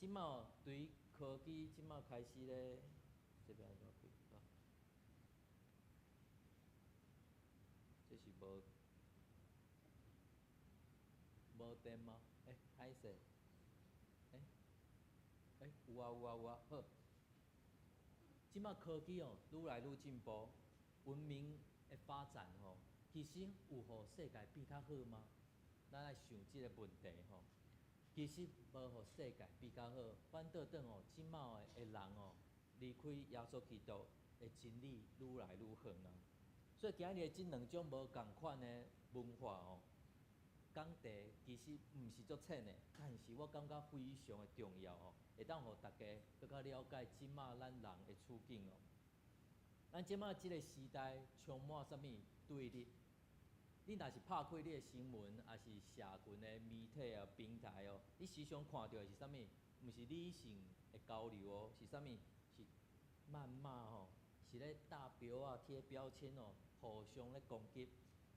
[SPEAKER 5] 這馬哦，對於科技這馬開始咧，這邊按怎開？啊？這是無電嗎？欸，歹勢，欸，欸，有啊有啊有啊，好。這馬科技哦，愈來愈進步，文明的發展吼，其實有予世界變較好嗎？咱來想這個問題吼，其實無予世界變較好，反倒轉哦，這馬的人哦，離開耶穌基督的真理愈來愈遠啊。所以今日這兩種無仝款的文化哦，講題其實毋是足淺的，但是我感覺非常的重要哦，會當予大家閣較了解這馬咱人的處境哦。咱咱這馬這个時代充滿啥物對立？你若是拍開你的新聞，抑是社群的媒體啊平台哦，你時常看著的是啥物？毋是理性的交流哦，是啥物？是謾罵吼，是咧貼標仔、貼標籤哦，互相咧攻擊，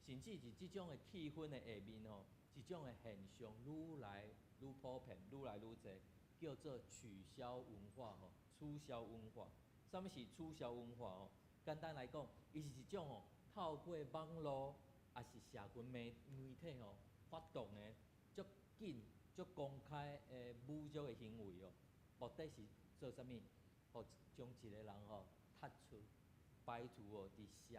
[SPEAKER 5] 甚至是這種的氣氛的下面吼，一種的現象愈來愈普遍，愈來愈濟，叫做取消文化吼，取消文化。啥物是取消文化吼？簡單來講，伊是一種吼，透過網路抑是社群媒體吼發動的足緊、足公開的侮辱的行為哦。目的是做啥物？予將一个人吼踢出、排除哦，佇社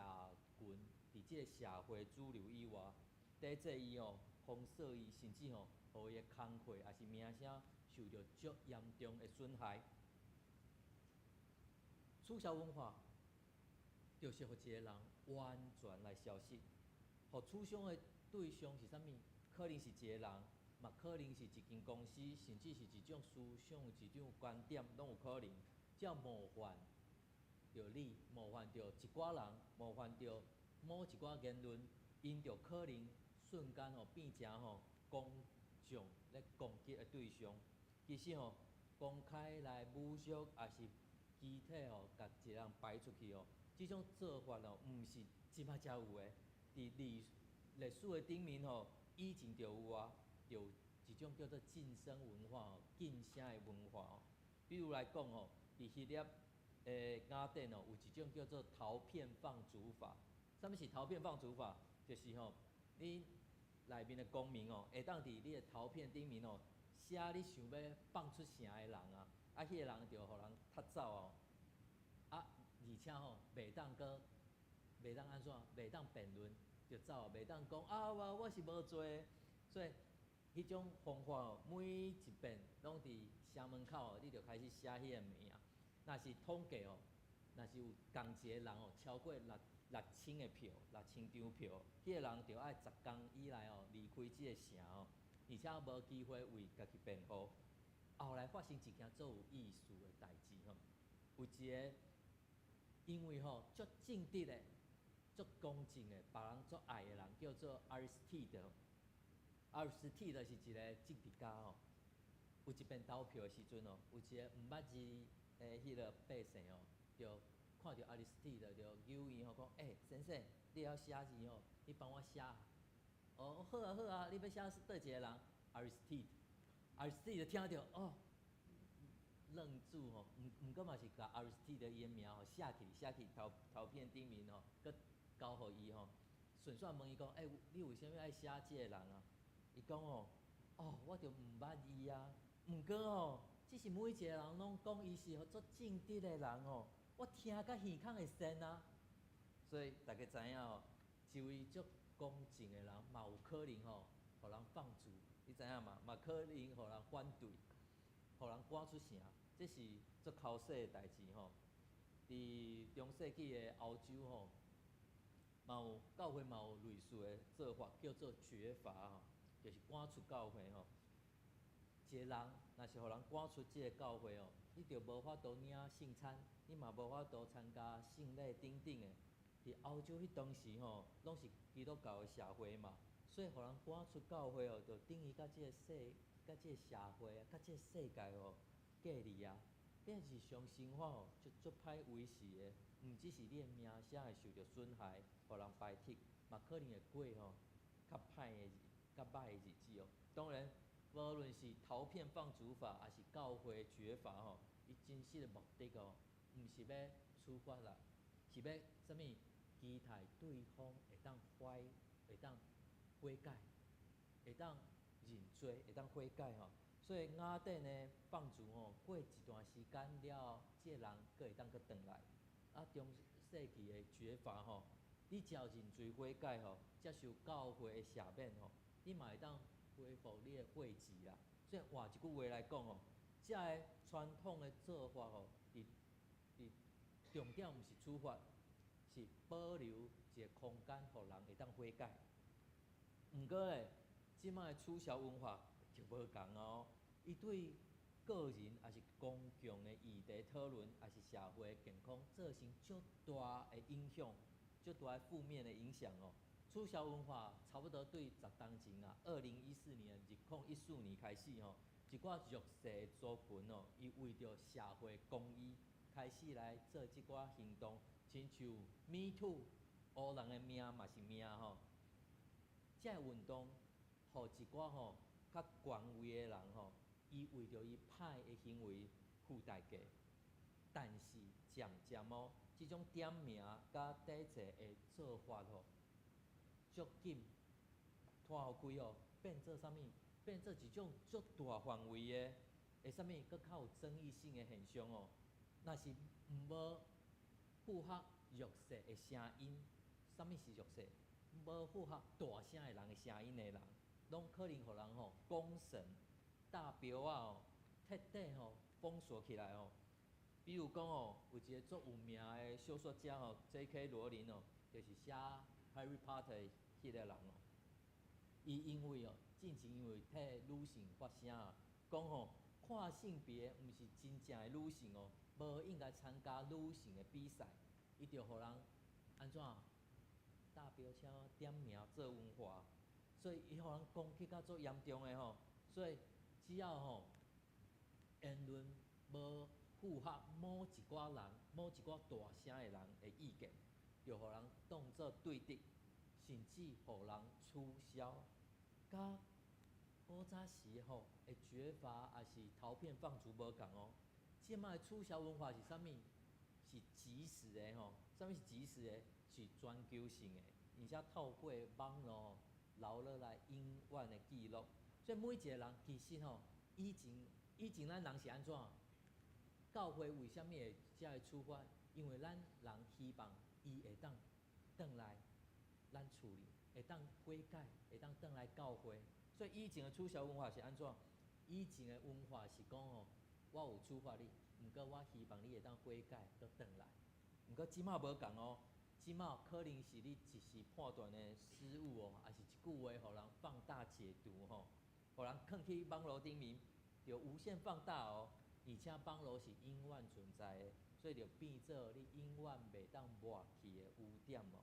[SPEAKER 5] 群、佇這个社會主流以外，抵制伊吼，封鎖伊，甚至吼，予伊的工課抑是名聲受著足嚴重的損害。取消文化，就是予一個人完全來消失。予取消的對象是啥物？可能是一個人，嘛可能是一間公司，甚至是一種思想、一種觀點，攏有可能。只要冒犯著你，冒犯著一寡人，冒犯著某一寡言論，𪜶就可能瞬間吼變成吼公眾咧攻擊的對象。其實吼，公開來侮辱，抑是肢體吼，共一個人排出去吼，這種做法吼，毋是這擺才有的。佇歷史的頂面吼，以前就有啊，就有一種叫做噤聲文化吼，噤聲的文化吼。比如來講吼，佇希臘的雅典哦，有一種叫做陶片放逐法。啥物是陶片放逐法？就是吼，你內面的公民哦，會當佇你的陶片頂面哦，寫你想欲放出城的人啊，啊，彼個人就予人踢走哦。啊，而且吼，袂當按怎？袂當辯論就走，袂當講啊，我是無罪。所以，彼種方法哦，每一遍攏佇城門口哦，你就開始寫彼個名。若是統計哦，若是有仝一個人哦，超過6000個票，6000張票，彼個人就愛10工以內哦離開這个城哦，而且無機會為家己辯護。後來發生一件足有意思的代誌吼，有一个因為吼足正直的、足公正的、別人足愛的人，叫做阿里斯蒂德。阿里斯蒂德是一个政治家吼。有一遍投票的時陣哦，有一个毋捌字的彼个百姓哦，就看著阿里斯蒂德就揪伊吼講：欸，先生，你會曉寫字吼？你幫我寫。哦，好啊好啊，你欲寫是佗一个人？阿里斯蒂德，阿里斯蒂德聽著哦，愣住吼，毋過嘛是共阿里斯蒂德伊的名吼寫去，寫去陶片頂面吼，閣交予伊吼。順紲問伊講：欸，你為啥物愛寫這个人啊？伊講吼，哦，我就毋捌伊啊。毋過吼，只是每一個人攏講伊是足正直的人吼，我聽甲耳孔會鉎啊。所以大家知影吼，一位足公正的人，嘛有可能吼，予人放逐，你知影嘛？嘛可能予人反對，予人趕出城，這是足剾洗的代誌吼。佇中世紀的歐洲吼，嘛有教會嘛有類似的做法，叫做絕罰吼，就是趕出教會吼。一個人若是予人趕出這個教會哦，你就無法度領聖餐，你嘛無法度參加聖禮等等的。佇歐洲彼當時吼，攏是基督教的社會嘛，所以予人趕出教會哦，就等於佮這个世、佮這个社會啊、佮這个世界哦隔離啊。你日常生活哦，就足歹維持的，毋只是你的名聲會受著損害，予人排斥，嘛可能會過吼較歹的、較歹的日子哦。當然，無論是陶片放逐法，抑是教會絕罰吼，伊真實的目的哦，毋是欲處罰啦，是欲啥物？期待對方會當悔，會當悔改，會當認罪，會當悔改吼。所以雅典的放逐吼，過一段時間了後，這个人閣會當閣轉來。啊，中世紀的絕罰吼，你只要認罪悔改吼，接受教會的赦免吼，你嘛會當恢復你的會籍啦。所以換一句話來講吼，這个傳統的做法吼，佇重點毋是處罰，是保留一个空間，予人會當悔改。毋過咧，這擺的取消文化就無仝哦。伊對个人抑是公共的议题讨论，抑是社会健康造成足大的影响，足大的负面的影响哦。取消文化差不多对10冬前啊，2014年2014年开始吼，一寡弱势族群哦，伊为著社会公益开始来做這寡行動，親像 Me Too，烏人的命嘛是命吼。這个運動，予一寡吼較權威的人吼，伊為著伊歹的行為付代價，但是漸漸哦，這種點名佮抵制的做法吼，足緊拖予開哦，變做啥物？變做一種足大範圍的，會啥物？閣較有爭議性的現象哦。若是無符合弱勢的聲音，啥物是弱勢？無符合大聲的人的聲音的人，攏可能予人吼公審、打標仔哦，徹底吼封鎖起來哦。比如講哦，有一個足有名的小說家吼，J.K. 羅琳哦，就是寫《Harry Potter》彼個人哦。伊因為哦，進前因為替女性發聲啊，講吼跨性別毋是真正的女性哦，無應該參加女性的比賽，伊就予人按怎打標籤、點名做文化，所以伊予人攻擊甲足嚴重的吼。所以只要吼言論無符合某一寡人、某一寡大聲的人的意見，就予人當做對敵，甚至予人取消。佮古早時吼的絕罰，抑是陶片放逐無仝哦。這擺的取消文化是啥物？是即時的吼。啥物是即時的？是全球性的，而且透過網路留落來永遠的記錄。所以每一個人其實吼，以前以前咱人是按怎？教會為啥物會遮个處罰？因為咱人希望伊會當轉來咱厝裡，會當悔改，會當轉來教會。所以以前的取消文化是按怎？以前的文化是講吼，我有處罰你，毋過我希望你會當悔改，閣轉來。毋過這擺無仝哦，這擺可能是你一時判斷的失誤哦，抑是一句話予人放大解讀吼，予人囥去網路頂面，就無限放大哦。而且網路是永遠存在的，所以就變做你永遠袂當抹去的污點哦。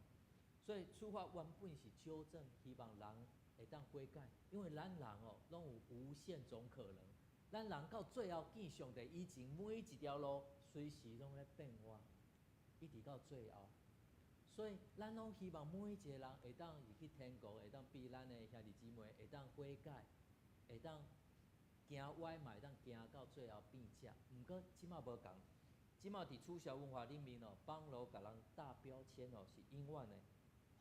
[SPEAKER 5] 所以處罰原本是糾正，希望人會當悔改，因為咱人哦，攏有無限種可能。咱人到最後見上帝以前，每一條路隨時攏咧變換，一直到最後。所以咱攏希望每一個人會當入去天國，會當比咱的兄弟姊妹會當悔改，會當行歪嘛，會當行到最後變正。毋過這擺無仝，這擺佇取消文化裡面哦，網路共人打標籤哦，是永遠的，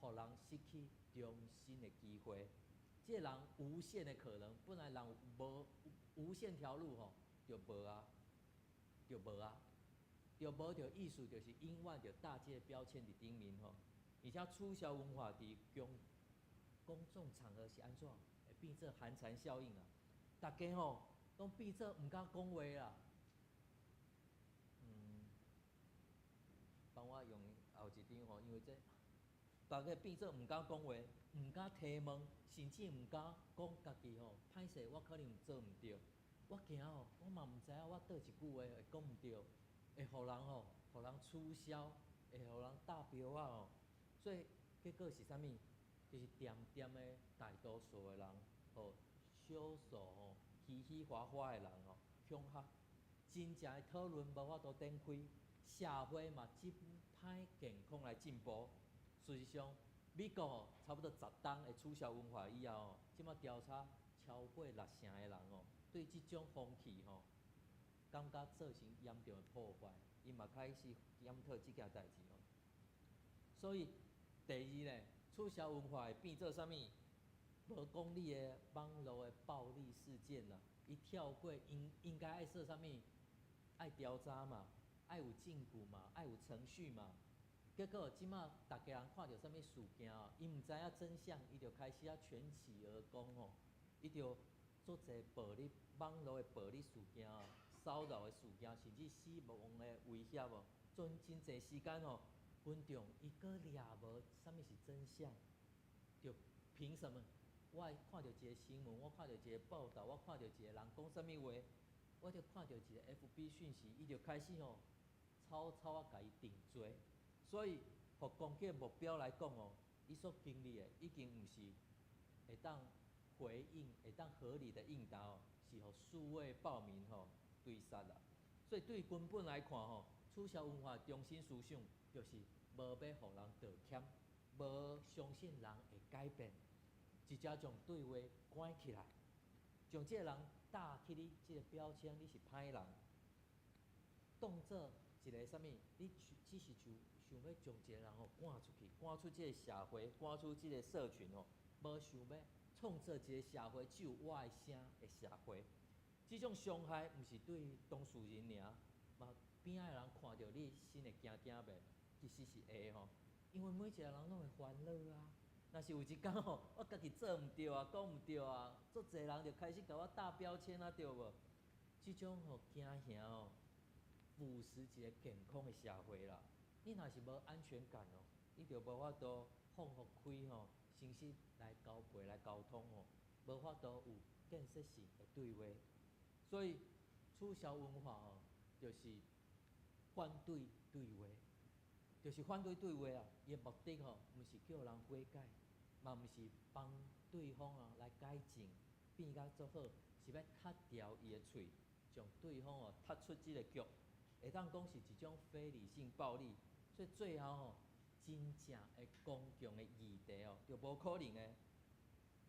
[SPEAKER 5] 予人失去重生的機會。這個人無限的可能，本來人無無限條路吼，就無啊，就無啊，就無就意思就是永遠就打這個標籤佇頂面吼。而且取消文化佇公公眾場合是按怎？會變做寒蟬效應啊！逐家吼攏變做毋敢講話啦。幫我用後一張吼，因為這逐家變做毋敢講話，毋敢提問，甚至毋敢講家己吼。歹勢，我可能做毋著，我驚吼，我嘛毋知影我佗一句話會講毋著，會予人吼，予人取消，會予人打標仔吼。所以結果是啥物？就是恬恬的大多數的人，予少數吼嘻嘻哈哈的人吼恐嚇，真正的討論無法度展開，社會嘛真歹健康來進步。事實上，美國吼差不多10冬的取消文化以後吼，這擺調查超過六成的人哦，對這種風氣吼，感覺造成嚴重的破壞，伊嘛開始檢討這件代誌哦。所以第二呢，取消文化會變做啥物？無公理的網路的暴力事件啦，伊跳過應應該愛說啥物？愛調查嘛，愛有證據嘛，愛有程序嘛。結果這擺逐家人看著啥物事件哦，伊毋知影真相，伊就開始啊群起而攻吼，伊就足濟暴力網路的暴力事件哦，騷擾的事件，甚至死亡的威脅哦，陣真濟時間吼，群眾伊閣掠無啥物是真相，就憑什麼？我看著一個新聞，我看著一個報道，我看著一個人講啥物話，我就看著一个 FB 訊息，伊就開始吼，草草仔共伊定罪。所以，予攻擊目標來講哦，伊所經歷的已經毋是會當回應、會當合理的應答哦，是予數位暴民吼追殺啦。所以對根本來看吼，取消文化中心思想就是無欲予人道歉，無相信人會改變，直接將對話關起來，將這個人貼去你這個標籤，你是歹人，當做一個啥物？你只是想想欲將一個人吼趕出去，趕出這個社會，趕出這個社群吼，無想欲創造一個社會只有我的聲的社會。這種傷害毋是對當事人爾，嘛邊仔的人看著你心會驚驚袂？其實是會吼，因為每一個人攏會煩惱啊。若是有一工吼，我家己做毋對啊，講毋對啊，足濟人就開始共我貼標籤啊，對無？這種吼驚嚇吼，腐蝕一個健康的社會啦。你若是無安全感哦，你就無法度放予開吼，誠實來交陪來溝通吼，無法度有建設性的對話。所以取消文化吼，就是反對對話，就是反對對話啊。伊的目的吼，毋是叫人悔改，嘛毋是幫對方啊來改進，變甲足好，是欲踢掉伊的喙，將對方哦踢出這個局，會當講是一種非理性暴力。所以最後吼，真正的公共的議題哦，就無可能的。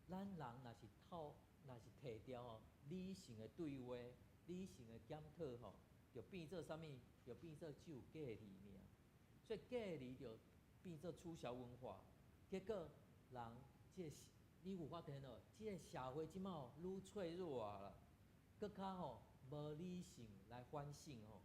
[SPEAKER 5] 咱人若是透，若是提掉吼理性的對話、理性的檢討吼，就變做啥物？就變做只有隔離爾。所以隔離就變做取消文化。結果人這個你有發現哦？這個社會這馬愈脆弱啊啦，閣較吼無理性來反省吼，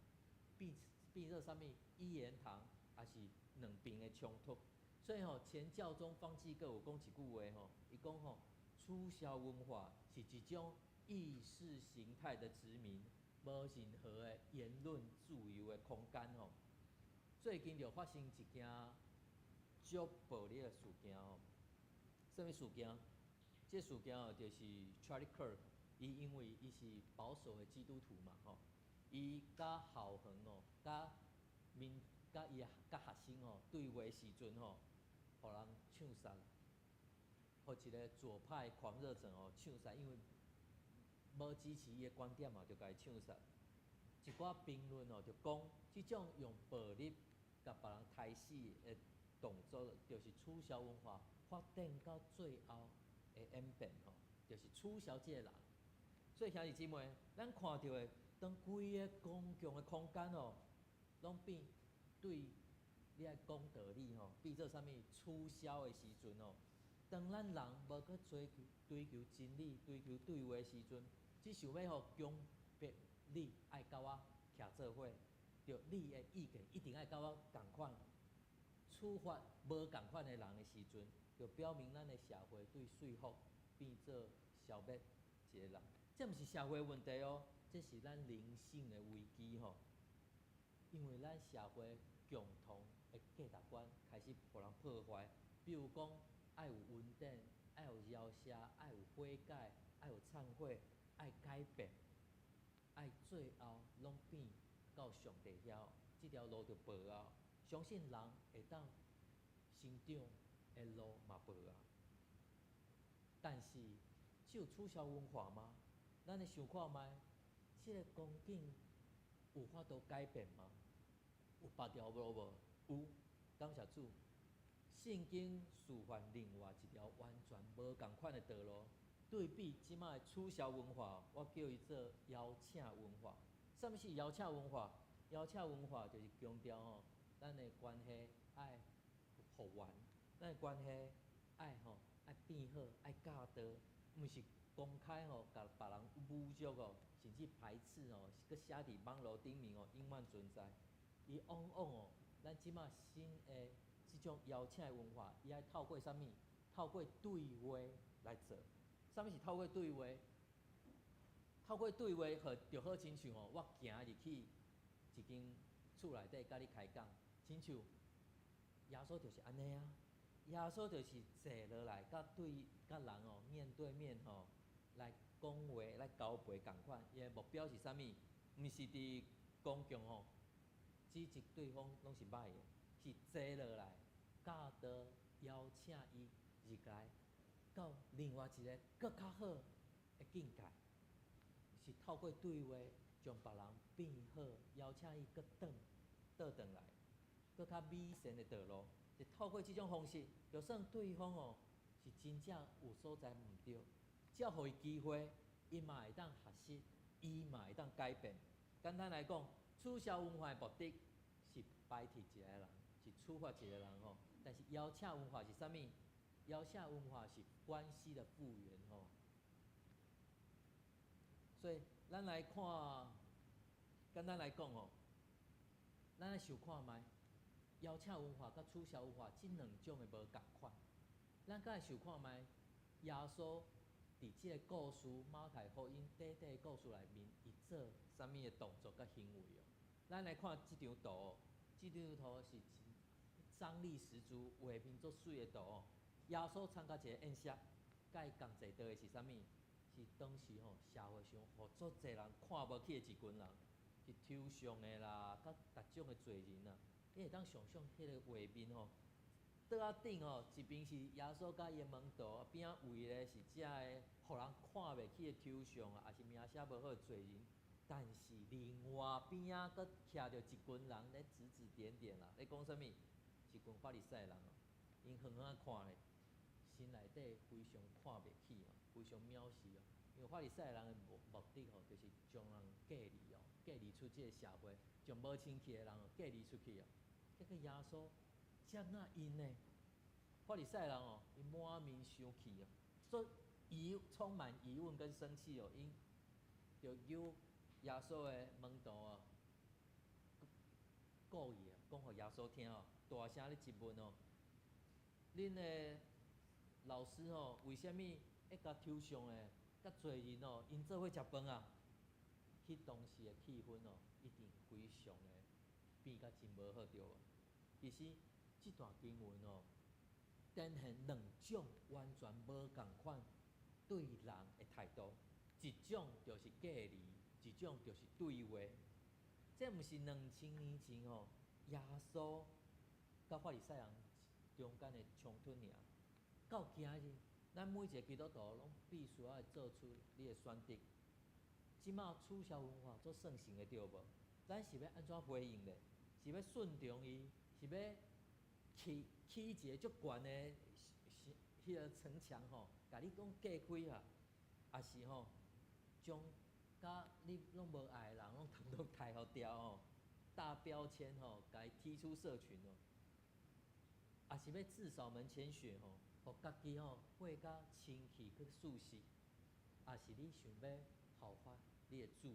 [SPEAKER 5] 變做啥物？一言堂，抑是兩邊的衝突。所以吼，前教宗方濟各有講一句話吼，伊講吼，取消文化是一種意識形態的殖民，無任何的言論自由的空間吼。最近就發生一件足暴力的事件吼，啥物事件？這事件哦，就是 Charlie Kirk，伊因為伊是保守的基督徒嘛吼，伊佮校園哦，佮民佮伊佮學生吼對話時陣吼，予人槍殺，予一個左派狂熱者哦槍殺，因為無支持伊的觀點嘛，就共伊槍殺。一寡評論哦，就講這種用暴力共別人刣死的動作，就是取消文化發展到最後的演變吼，就是取消這個人。所以兄弟姊妹，咱看著的，當規个公共的空間哦，攏變對你愛講道理吼，變做啥物取消的時陣哦，當咱人無去追求真理、追求對話的時陣，只想欲予強迫你愛佮我徛做伙，著你的意見一定愛佮我仝款，處罰無仝款的人的時陣，就表明咱的社會對說服變做消滅一個人。這毋是社會問題哦，這是咱靈性的危機吼。因為咱社會共同的價值觀開始予人破壞，比如講愛有恩典，愛有饒恕，愛有悔改，愛有懺悔，愛改變，愛最後攏變到上帝遐，這條路就無啊。相信人會當成長的路嘛無啊。但是只有取消文化嗎？咱來想看覓，這個光景有法度改變嗎？有別條路無？有，感謝主。聖經示範另外一條完全無仝款的道路，對比這馬的取消文化，我叫伊做邀請文化。啥物是邀請文化？邀請文化就是強調吼，咱的關係愛復原，咱的關係愛吼愛變好，愛教導，毋是公開吼共別人侮辱哦，甚至排斥哦，閣寫佇網路頂面哦，永遠存在。伊往往哦，咱這馬新的這種邀請的文化，伊愛透過啥物？透過對話來做。啥物是透過對話？透過對話，好就好親像哦，我行入去一間厝內底，佮你開講，親像耶穌就是按呢啊。耶穌就是坐落來，佮對佮人哦面對面吼來講講話來交陪仝款，伊的目標是啥物？毋是佇公共吼指責對方攏是歹的，是坐落來教導邀請伊入來到另外一个閣較好的境界，是透過對話將別人變好，邀請伊閣轉倒轉來，閣較美善的道路，是透過這種方式，就算對方哦是真正有所在毋對，只要予伊機會，伊嘛會當學習，伊嘛會當改變。簡單來講，取消文化的目的是排斥一個人，是處罰一個人吼。但是邀請文化是啥物？邀請文化是關係的復原吼。所以咱來看，簡單來講吼，咱來想看覓，邀請文化佮取消文化這兩種的無仝款。咱閣來想看覓，耶穌佇這個故事馬太福音短短的故事內面，伊做啥物的動作佮行為哦？咱來看這張圖，這張圖是張力十足、畫面足媠的圖哦。耶穌參加一個宴席，佮伊仝坐桌的是啥物？是當時吼社會上予足濟人看無起的一群人，是抽象的啦，佮逐種的罪人啊。你會當想像彼個畫面吼，桌仔頂吼，一邊是耶穌佮伊的門徒，邊仔圍咧是遮個予人看袂起的抽象啊，抑是名聲無好的罪人。但是另外邊仔閣徛著一群人咧指指點點啦，咧講啥物？一群法利賽人哦，𪜶遠遠仔看咧，心內底非常看袂起哦，非常藐視哦。因為法利賽人的目的吼，就是將人隔離哦，隔離出這個社會，將無清氣的人哦隔離出去哦。結果耶穌接納𪜶呢，法利賽人哦，伊滿面生氣哦，所以充滿疑問跟生氣哦，𪜶就揪耶穌的門徒哦，故意啊，講予耶穌聽哦，大聲咧質問哦，恁的老師吼，為啥物會共抽象的、佮罪人哦，𪜶做伙食飯啊？彼當時的氣氛哦，一定非常的變甲真無好對無？其實這段經文哦，展現兩種完全無仝款對人的態度，一種就是隔離，一種就是對話。這毋是2000年前吼，耶穌佮法利賽人中間的衝突爾。到今日，咱每一個基督徒攏必須愛做出你的選擇。這馬取消文化足盛行的對無？咱是欲按怎回應咧？是欲順從伊？是欲起起一个足懸的彼个城牆吼，共你講隔開啊？抑是吼，將佮你攏無愛的人攏統統刣予掉吼，大標籤吼，共伊踢出社群哦？抑是欲自掃門前雪吼，予家己吼過較清氣去舒適？抑是你想欲效法你的主，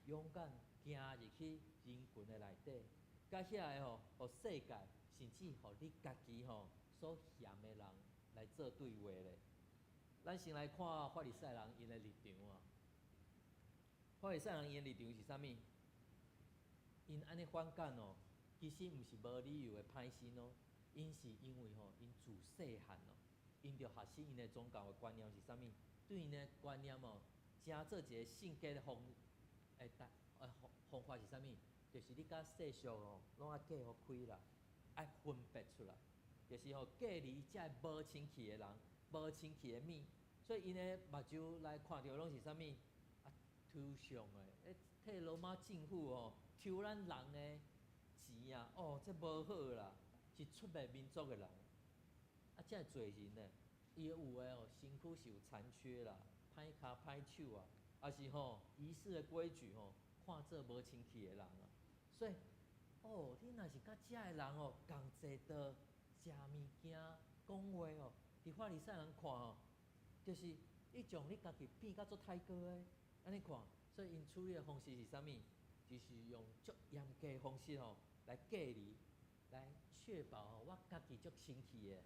[SPEAKER 5] 勇敢行入去人群的內底，佮遐個吼，予世界，甚至予你家己吼所嫌的人來做對話咧？咱先來看法利賽人𪜶的立場啊。法利賽人𪜶的立場是啥物？𪜶按呢反感哦，其實毋是無理由的歹心哦，𪜶是因為吼，𪜶自細漢哦，𪜶就學習𪜶的宗教的觀念是啥物？對𪜶的觀念哦，成做一個性格的方法是啥物？就是你佮世俗哦，攏愛隔予開啦，愛分別出來，就是吼隔離這个無清氣的人，無清氣的物，所以𪜶的目睭來看著攏是啥物？啊，抽象的，咧替羅馬政府哦抽咱人的錢啊，哦，這無好啦，是出賣民族的人。啊，這个罪人呢，伊有的哦，身軀是有殘缺啦，歹跤歹手啊，抑是吼儀式的規矩吼，看做無清氣的人啊。所以，哦，你若是佮這个人哦，仝坐桌食物件、講話哦，佇法利賽人看吼，就是你將你家己變甲足刣哥的，按呢看，所以𪜶處理的方式是啥物？就是用足嚴格的方式吼來隔離，來確保吼我家己足清氣的。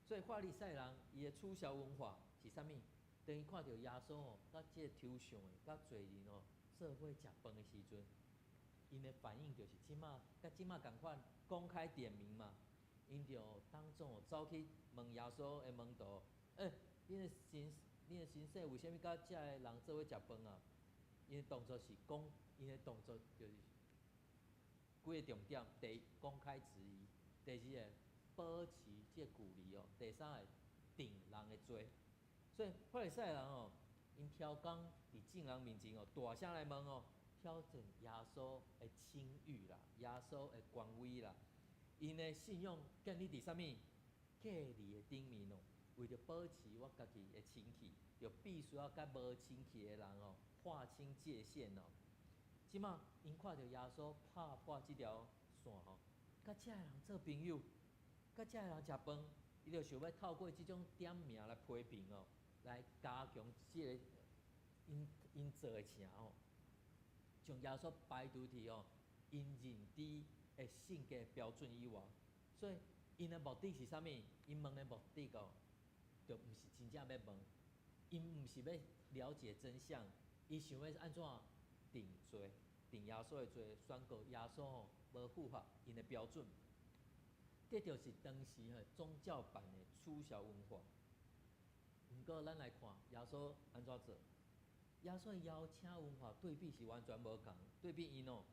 [SPEAKER 5] 所以法利賽人伊的取消文化是啥物？當伊看著耶穌吼，佮這個抽象的、佮罪人吼做伙食飯的時陣，𪜶的反應就是這馬佮這馬仝款公開點名嘛，𪜶就當眾走去問耶穌的門徒：欸，恁的先恁的先生為啥物佮遮个人做伙食飯啊？𪜶的動作是講，𪜶的動作就是幾个重點：第一，公開質疑；第二个，保持這个距離哦；第三个，定人的罪。所以法利賽人哦，𪜶刁工佇眾人面前哦，大聲來問哦，挑戰耶穌的稱譽啦，耶穌的權威啦。𪜶的信仰建立佇啥物？隔離的頂面哦，為著保持我家己的清氣，就必須要佮無清氣的人哦劃清界限哦。這馬𪜶看著耶穌拍破這條線吼，佮遮个人做朋友，佮遮个人食飯，伊就想欲透過這種點名來批評哦，來加強這个𪜶𪜶做的城吼，將耶穌排除佇哦𪜶認知的性格標準以外，所以𪜶的目的是啥物？𪜶問的目的哦，就毋是真正欲問，𪜶毋是欲了解真相，伊想欲按怎定罪，定耶穌的罪，宣告耶穌吼無符合𪜶的標準。這就是當時吼宗教版的取消文化。毋過咱來看耶穌按怎做？耶穌的邀請文化對比是完全無仝，對比𪜶哦，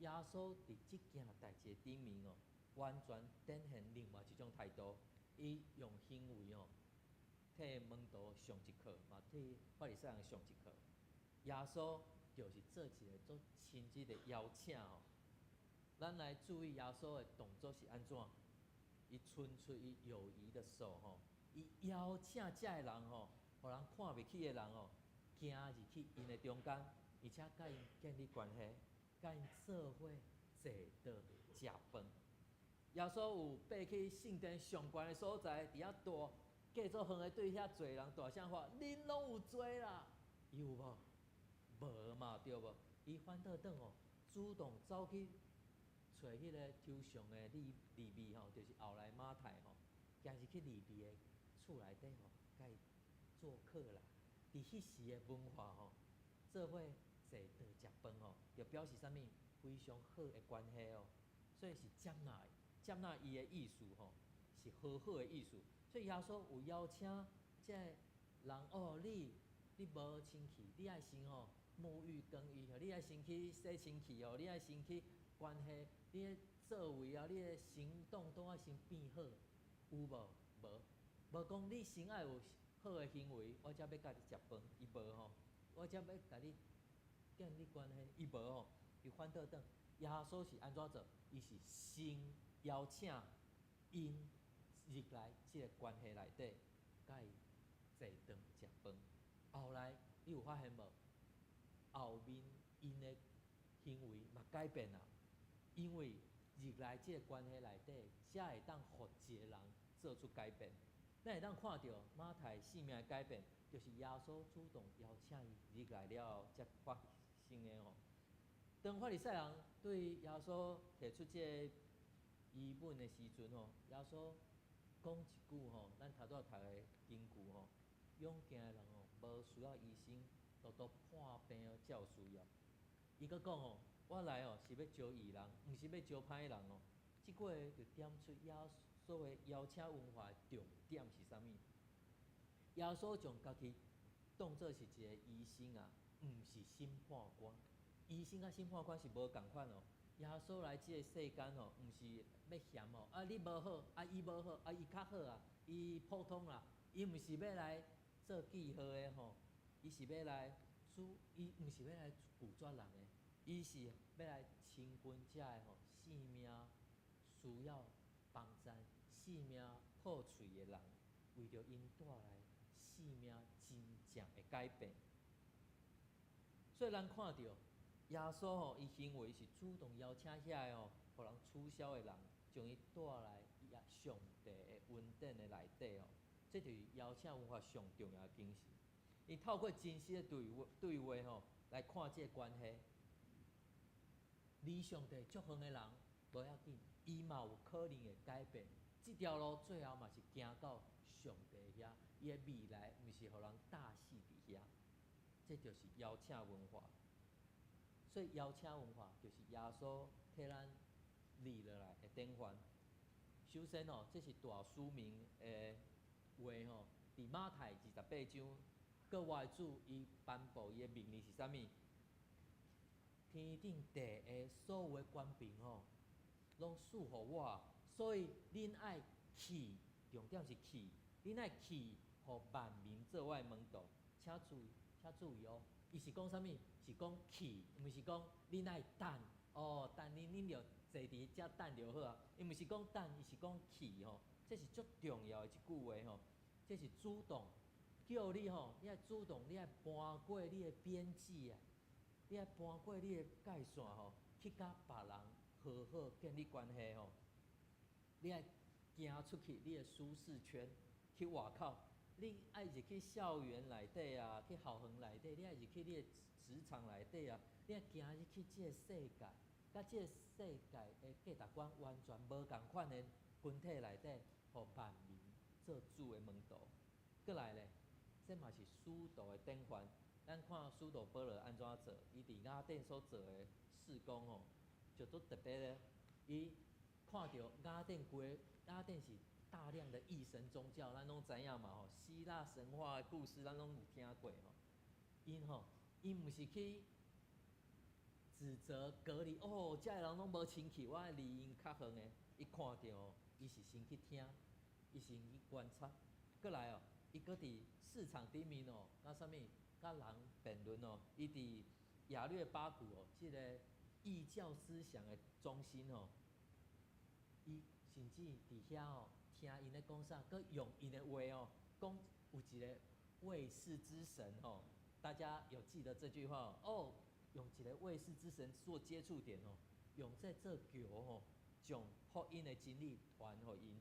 [SPEAKER 5] 耶穌佇這件代誌頂面哦，完全展現另外一種態度。伊用行為哦，替門徒上一課，嘛替法利賽人上一課。耶穌就是做一个足親切的邀請哦。咱來注意耶穌的動作是按怎？伊伸出伊友誼的手吼，伊邀請遮个人吼，予人看袂起的人哦，行入去𪜶的中間，而且佮𪜶建立關係，佮𪜶做伙坐桌食飯。耶穌有爬去聖殿上懸的所在，佇遐大隔做遠的對遐濟人大聲喊：恁攏有罪啦！伊有無？無嘛，對無？伊反倒轉哦，主動走去揣彼个抽象的利利未吼，就是後來馬太吼，行入去利未的厝內底吼，共伊做客啦。佇彼時的文化吼，做伙坐桌食飯吼，就表示啥物？非常好的關係哦。所以是接納接納伊的意思吼，是和好的意思。所以耶穌有邀請這个人哦，你無清氣，你愛先吼沐浴更衣吼，你愛先去洗身軀哦，你愛先去關係，你的作為啊，你的行動都愛先變好，有無？無，無講你先愛有好的行為，我才欲共你食飯，伊無吼，我才欲共你建立關係，伊無吼，伊反倒轉，耶穌是按怎做？伊是先邀請𪜶入來這个關係內底，共伊坐頓食飯。後來你有發現無？後面𪜶的行為嘛改變啦，因為入來這个關係內底，才會當予一个人做出改變。咱會當看著馬太性命的改變，就是耶穌主動邀請伊入來了後，才發生的吼。當法利賽人對耶穌提出這个疑問的時陣吼，耶穌講一句吼，咱頭拄仔讀的經句吼，勇健的人吼，無需要醫生，獨獨破病的才有需要。伊閣講吼，我來哦是欲招義人，毋是欲招歹人哦。這句話就點出耶穌的邀請文化的重點是啥物？耶穌將家己當做是一个醫生啊，毋是審判官。醫生佮審判官是無仝款哦。耶穌來這个世間哦，毋是欲嫌哦，啊你無好，啊伊無好，啊伊較好啊，伊普通啦，伊毋是欲來做記號的吼，伊是欲來主，伊毋是欲來拒絕人的，伊是欲來親近遮个吼，性命需要幫贊、性命破碎的人，為著𪜶帶來性命真正的改變。所以咱看著耶穌吼，伊行為是主動邀請遐个吼，予人取笑的人，將伊帶來上帝的恩典的內底哦。這就是邀請文化上重要的精神。伊透過真實的對話對話吼，來看這个關係。離上帝足遠的人，無要緊，伊嘛有可能會改變。這條路最後嘛是行到上帝遐，伊的未來毋是予人貼死佇遐。這就是邀請文化。所以邀請文化就是耶穌替咱立落來的典範。首先哦，這是大使命的話吼，佇馬太28章閣我的主伊頒布伊的命令是啥物？天頂地下所有的權柄吼，攏賜予我，所以恁愛去，重點是去，恁愛去，予萬民做我的門徒。請注意，請注意哦，伊是講啥物？是講去，毋是講恁愛等哦，等恁恁著坐佇遮等就好啊。伊毋是講等，伊是講去吼，這是足重要的一句話吼，這是主動，叫你吼，你愛主動，你愛搬過你的邊際啊。你愛搬過你的界線吼，去佮別人和好建立關係吼。你愛行出去你的舒適圈，去外口。你愛入去校園內底啊，去校園內底，你愛入去你的職場內底啊，你愛行入去這个世界，佮這个世界的價值觀完全無仝款的群體內底，予萬民做主的門徒。閣來咧，這嘛是使徒的典範。咱看使徒保羅按怎做，伊佇雅典所做的事工吼，就足特別咧。伊看著雅典規雅典是大量的異神宗教，咱攏知影嘛吼。希臘神話的故事咱攏有聽過吼。𪜶吼，𪜶毋是去指責隔離，哦，這个人攏無清氣，我愛離𪜶較遠的。伊看著哦，伊是先去聽，伊先去觀察，閣來哦，伊閣佇市場頂面哦，佮啥物？佮人辯論哦，伊佇亞略巴谷哦，這个異教思想的中心哦，伊甚至佇遐哦，聽𪜶咧講啥，閣用𪜶的話哦，講有一个衛士之神哦，大家有記得這句話哦？用一个衛士之神做接觸點哦，用這做橋吼，將福音的真理傳予𪜶。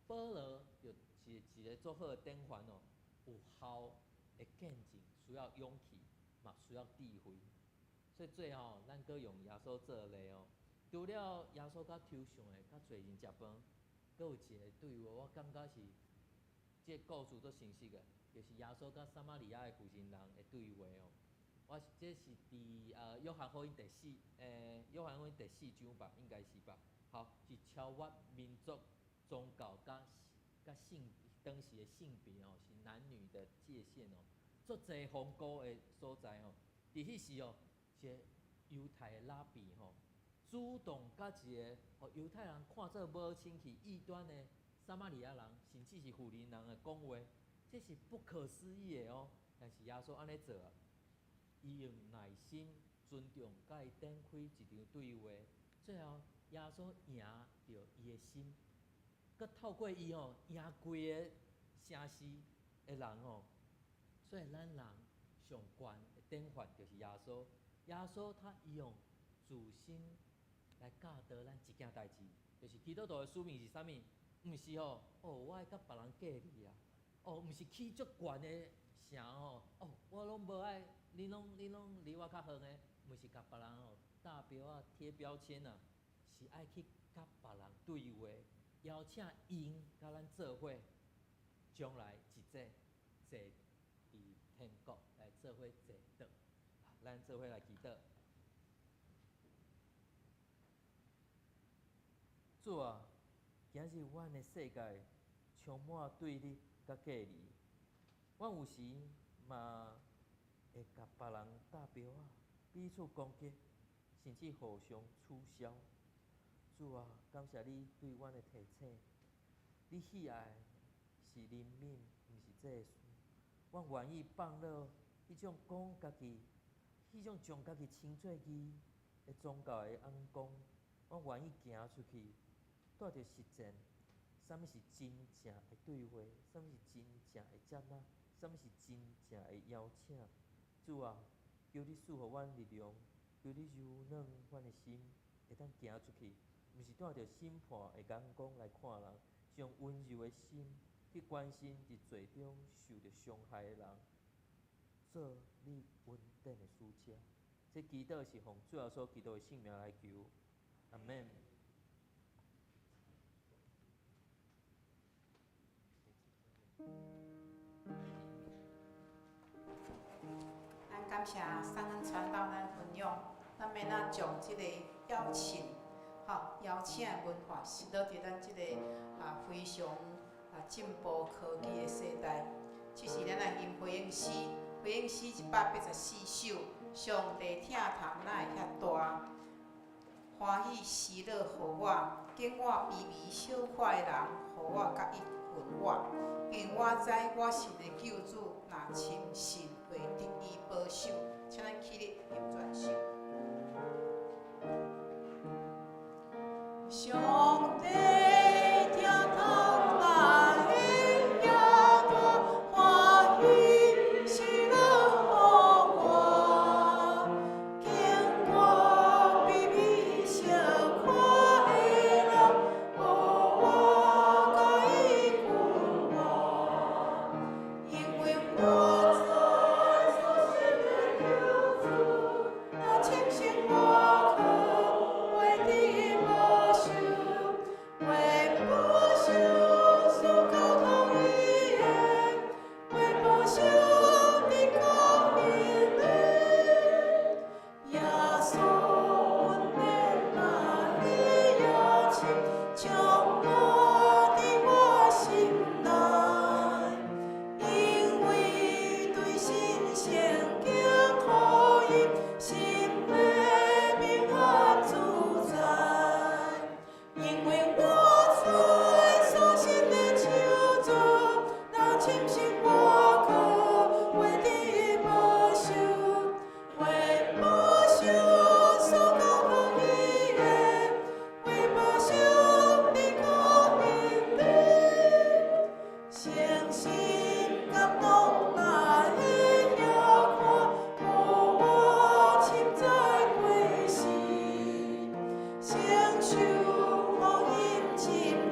[SPEAKER 5] 保羅就是一个足好的典範哦，有效的見證。需要勇氣，嘛需要智慧，所以最後咱閣用耶穌做例哦。除了耶穌較抽象的，較濟人食飯，閣有一個對話，我感覺是這個故事足清晰的，就是耶穌佮撒瑪利亞的婦人的對話哦。我這是佇約翰福音第四，約翰福音第四章吧，應該是吧。好，是超越民族、宗教佮佮性當時的性別哦，是男女的界限哦。足濟鴻溝的所在吼，佇彼時哦，一个猶太的拉比吼，主動佮一个予猶太人看做無清氣異端的撒瑪利亞人，甚至是婦人人的講話，這是不可思議的哦。但是耶穌按呢做啊，伊用耐心、尊重，佮伊展開一場對話，最後耶穌贏著伊的心，閣透過伊吼贏規個城市的人吼。所以咱人上懸的典範就是耶穌。耶穌他用慈心來教導咱一件代誌，就是基督徒的使命是啥物？毋是吼，哦，我愛佮別人隔離啊，哦，毋是起足懸的城吼，哦，我攏無愛，恁攏離我較遠的，毋是共別人吼貼標仔貼標籤啊，是愛去佮別人對話，邀請𪜶佮咱做伙，將來一齊坐佇天國來做伙坐桌，咱做伙來祈禱。主啊，今日阮的世界充滿對立佮隔離，阮有時嘛會共別人貼標仔，彼此攻擊，甚至互相取消。主啊，感謝你對阮的提醒，你喜愛是憐憫，毋是祭司。阮願意放落彼種講家己、彼種將家己稱做義的宗教的眼光，阮願意行出去，帶著實踐，啥物是真正的對話，啥物是真正的接納，啥物是真正的邀請。主啊，求你賜予阮力量，求你柔軟阮的心，會當行出去，毋是帶著審判的眼光來看人，是用溫柔的心去關心佇罪中受著傷害的人，做你恩典的使者。這祈禱是奉主耶穌基督的聖名來求，阿們。
[SPEAKER 3] 咱感謝三恩傳道咱分享，咱欲按怎將這個邀請，吼邀請的文化，實落佇咱這個啊非常啊進步科技的世代，这是咱來吟回應詩，回應詩184首。上帝疼痛哪會遐大？歡喜喜樂予我，揀我卑微小可的人，予我佮伊分活。因為我知我神的救主若親信會得伊保守。請咱起立吟全首。上帝疼痛哪會遐大？歡喜喜樂予我，揀我卑微小可的人，予我佮伊分活。因為我知所信的救主，若深信我靠，會得保守，會保守所交託伊的，會保守得到恩典。耶穌恩典哪會遐深，充滿佇我心內。因為對神聖經福音，心會平安自在。因為我知所信的救主，若深信我靠，會得保守，會保守所交託伊的，會保守得到恩典。誠心感動哪會遐闊，予我深知過時，承受福音深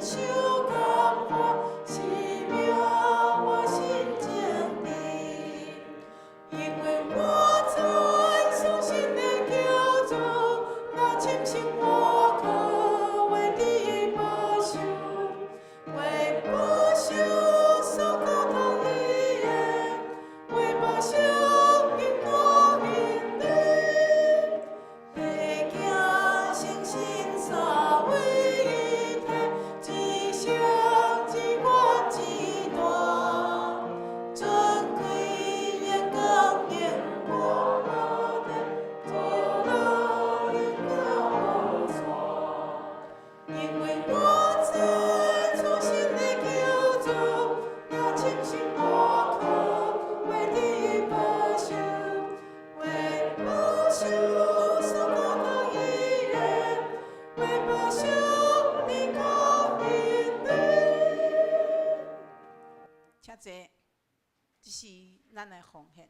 [SPEAKER 3] 受感化，生命我心情甜。因為我知所信的救主，若深信我靠，會得保守，會保守所交託伊的，會保守得到恩典。地行誠心三位一體，至聖至懸至大，尊貴榮光永無底，直到永遠無煞。因為我知所信的救主，若深信我靠，會得保守，會保守所交託伊的，會保守得到恩典。請坐，這是咱的奉獻。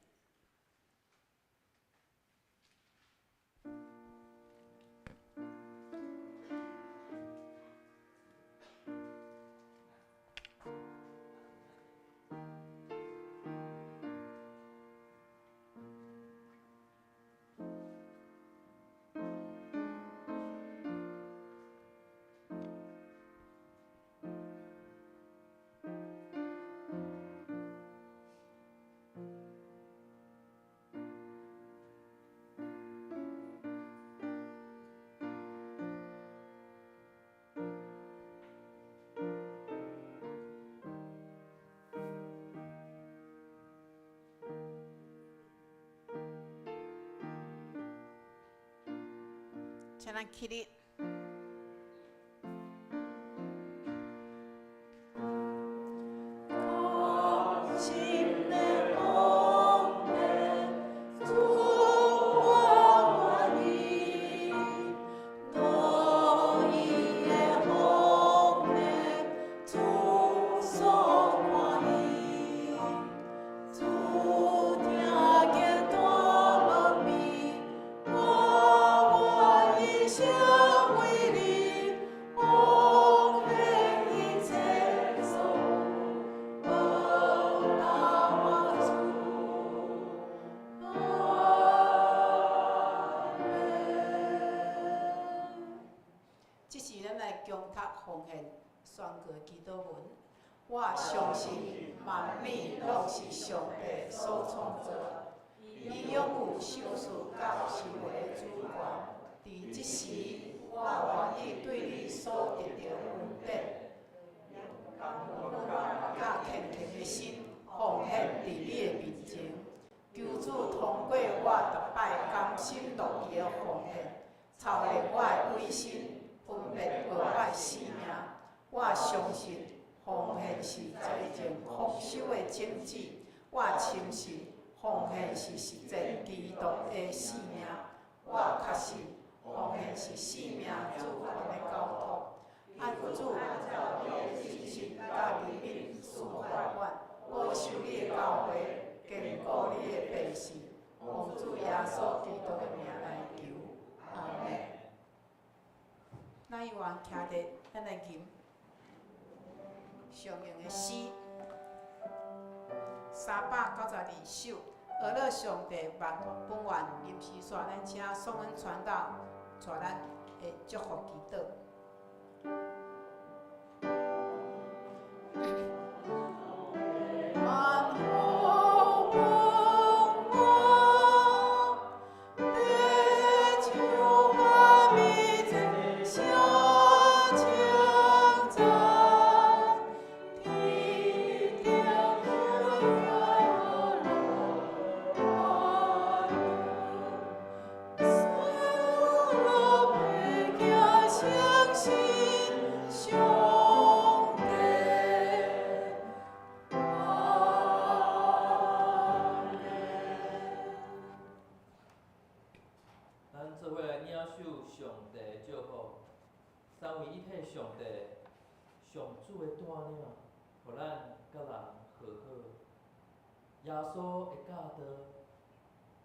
[SPEAKER 3] 請咱起立。空心的奉獻，主我願意，樂意的奉獻，主所歡喜。主聽見大望美，我願意成為你奉獻一切所有，報答我主。阿們。這是咱來共讀奉獻宣告祈禱文。我相信萬物攏是上帝所創造，伊擁有賞賜佮收回的主權。佇這時，我願意對你所得著的恩典，佮虔誠的心奉獻。相信奉獻是財政豐收的種子。我深信奉獻是實踐基督的使命。我確信奉獻是生命祝福的交託。按主按照你的信實佮憐憫賜福阮，保守你的教會，堅固你的百姓。奉主耶穌基督的名來求，阿們。咱猶原徛佇，咱來吟常用的詩，392首。呵咾上帝萬福本願吟詩煞，咱請宋恩傳道帶咱的祝福祈禱。萬福本願，地球萬美在相稱讚，天頂有快樂萬有，所有百姓相信上帝。阿們。
[SPEAKER 5] 咱做伙來領受上帝的祝福，三位一體上帝，上主的帶領，予咱佮人和好。耶穌的教導，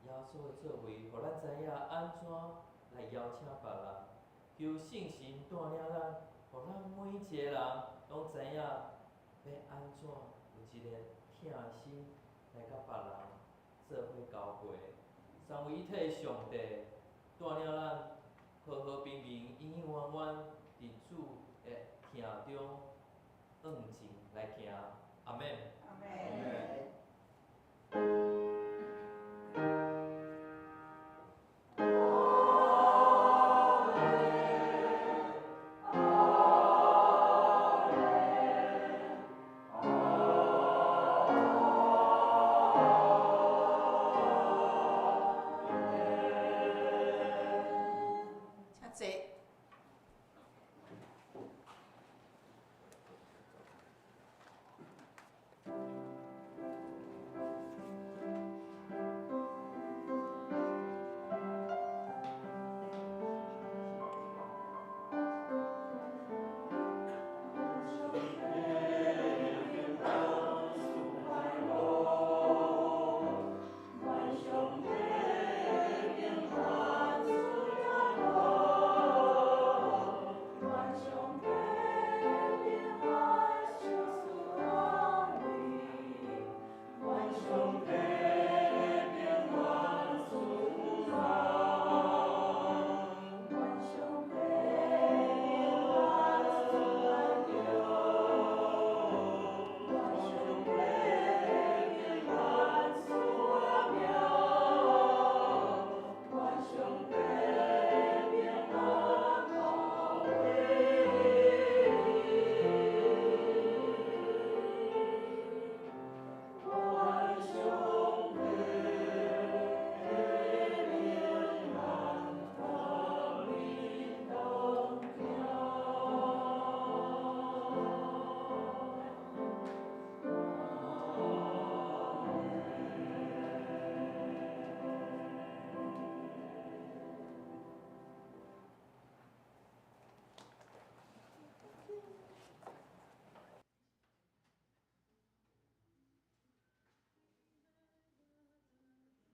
[SPEAKER 5] 耶穌的作為，予咱知影按怎來邀請別人。求聖神帶領咱，予咱每一个人攏知影欲按怎有一个疼心來佮別人做伙交陪。三位一體上帝帶領咱和和平平、永永遠遠佇主的疼中向前來行。阿們。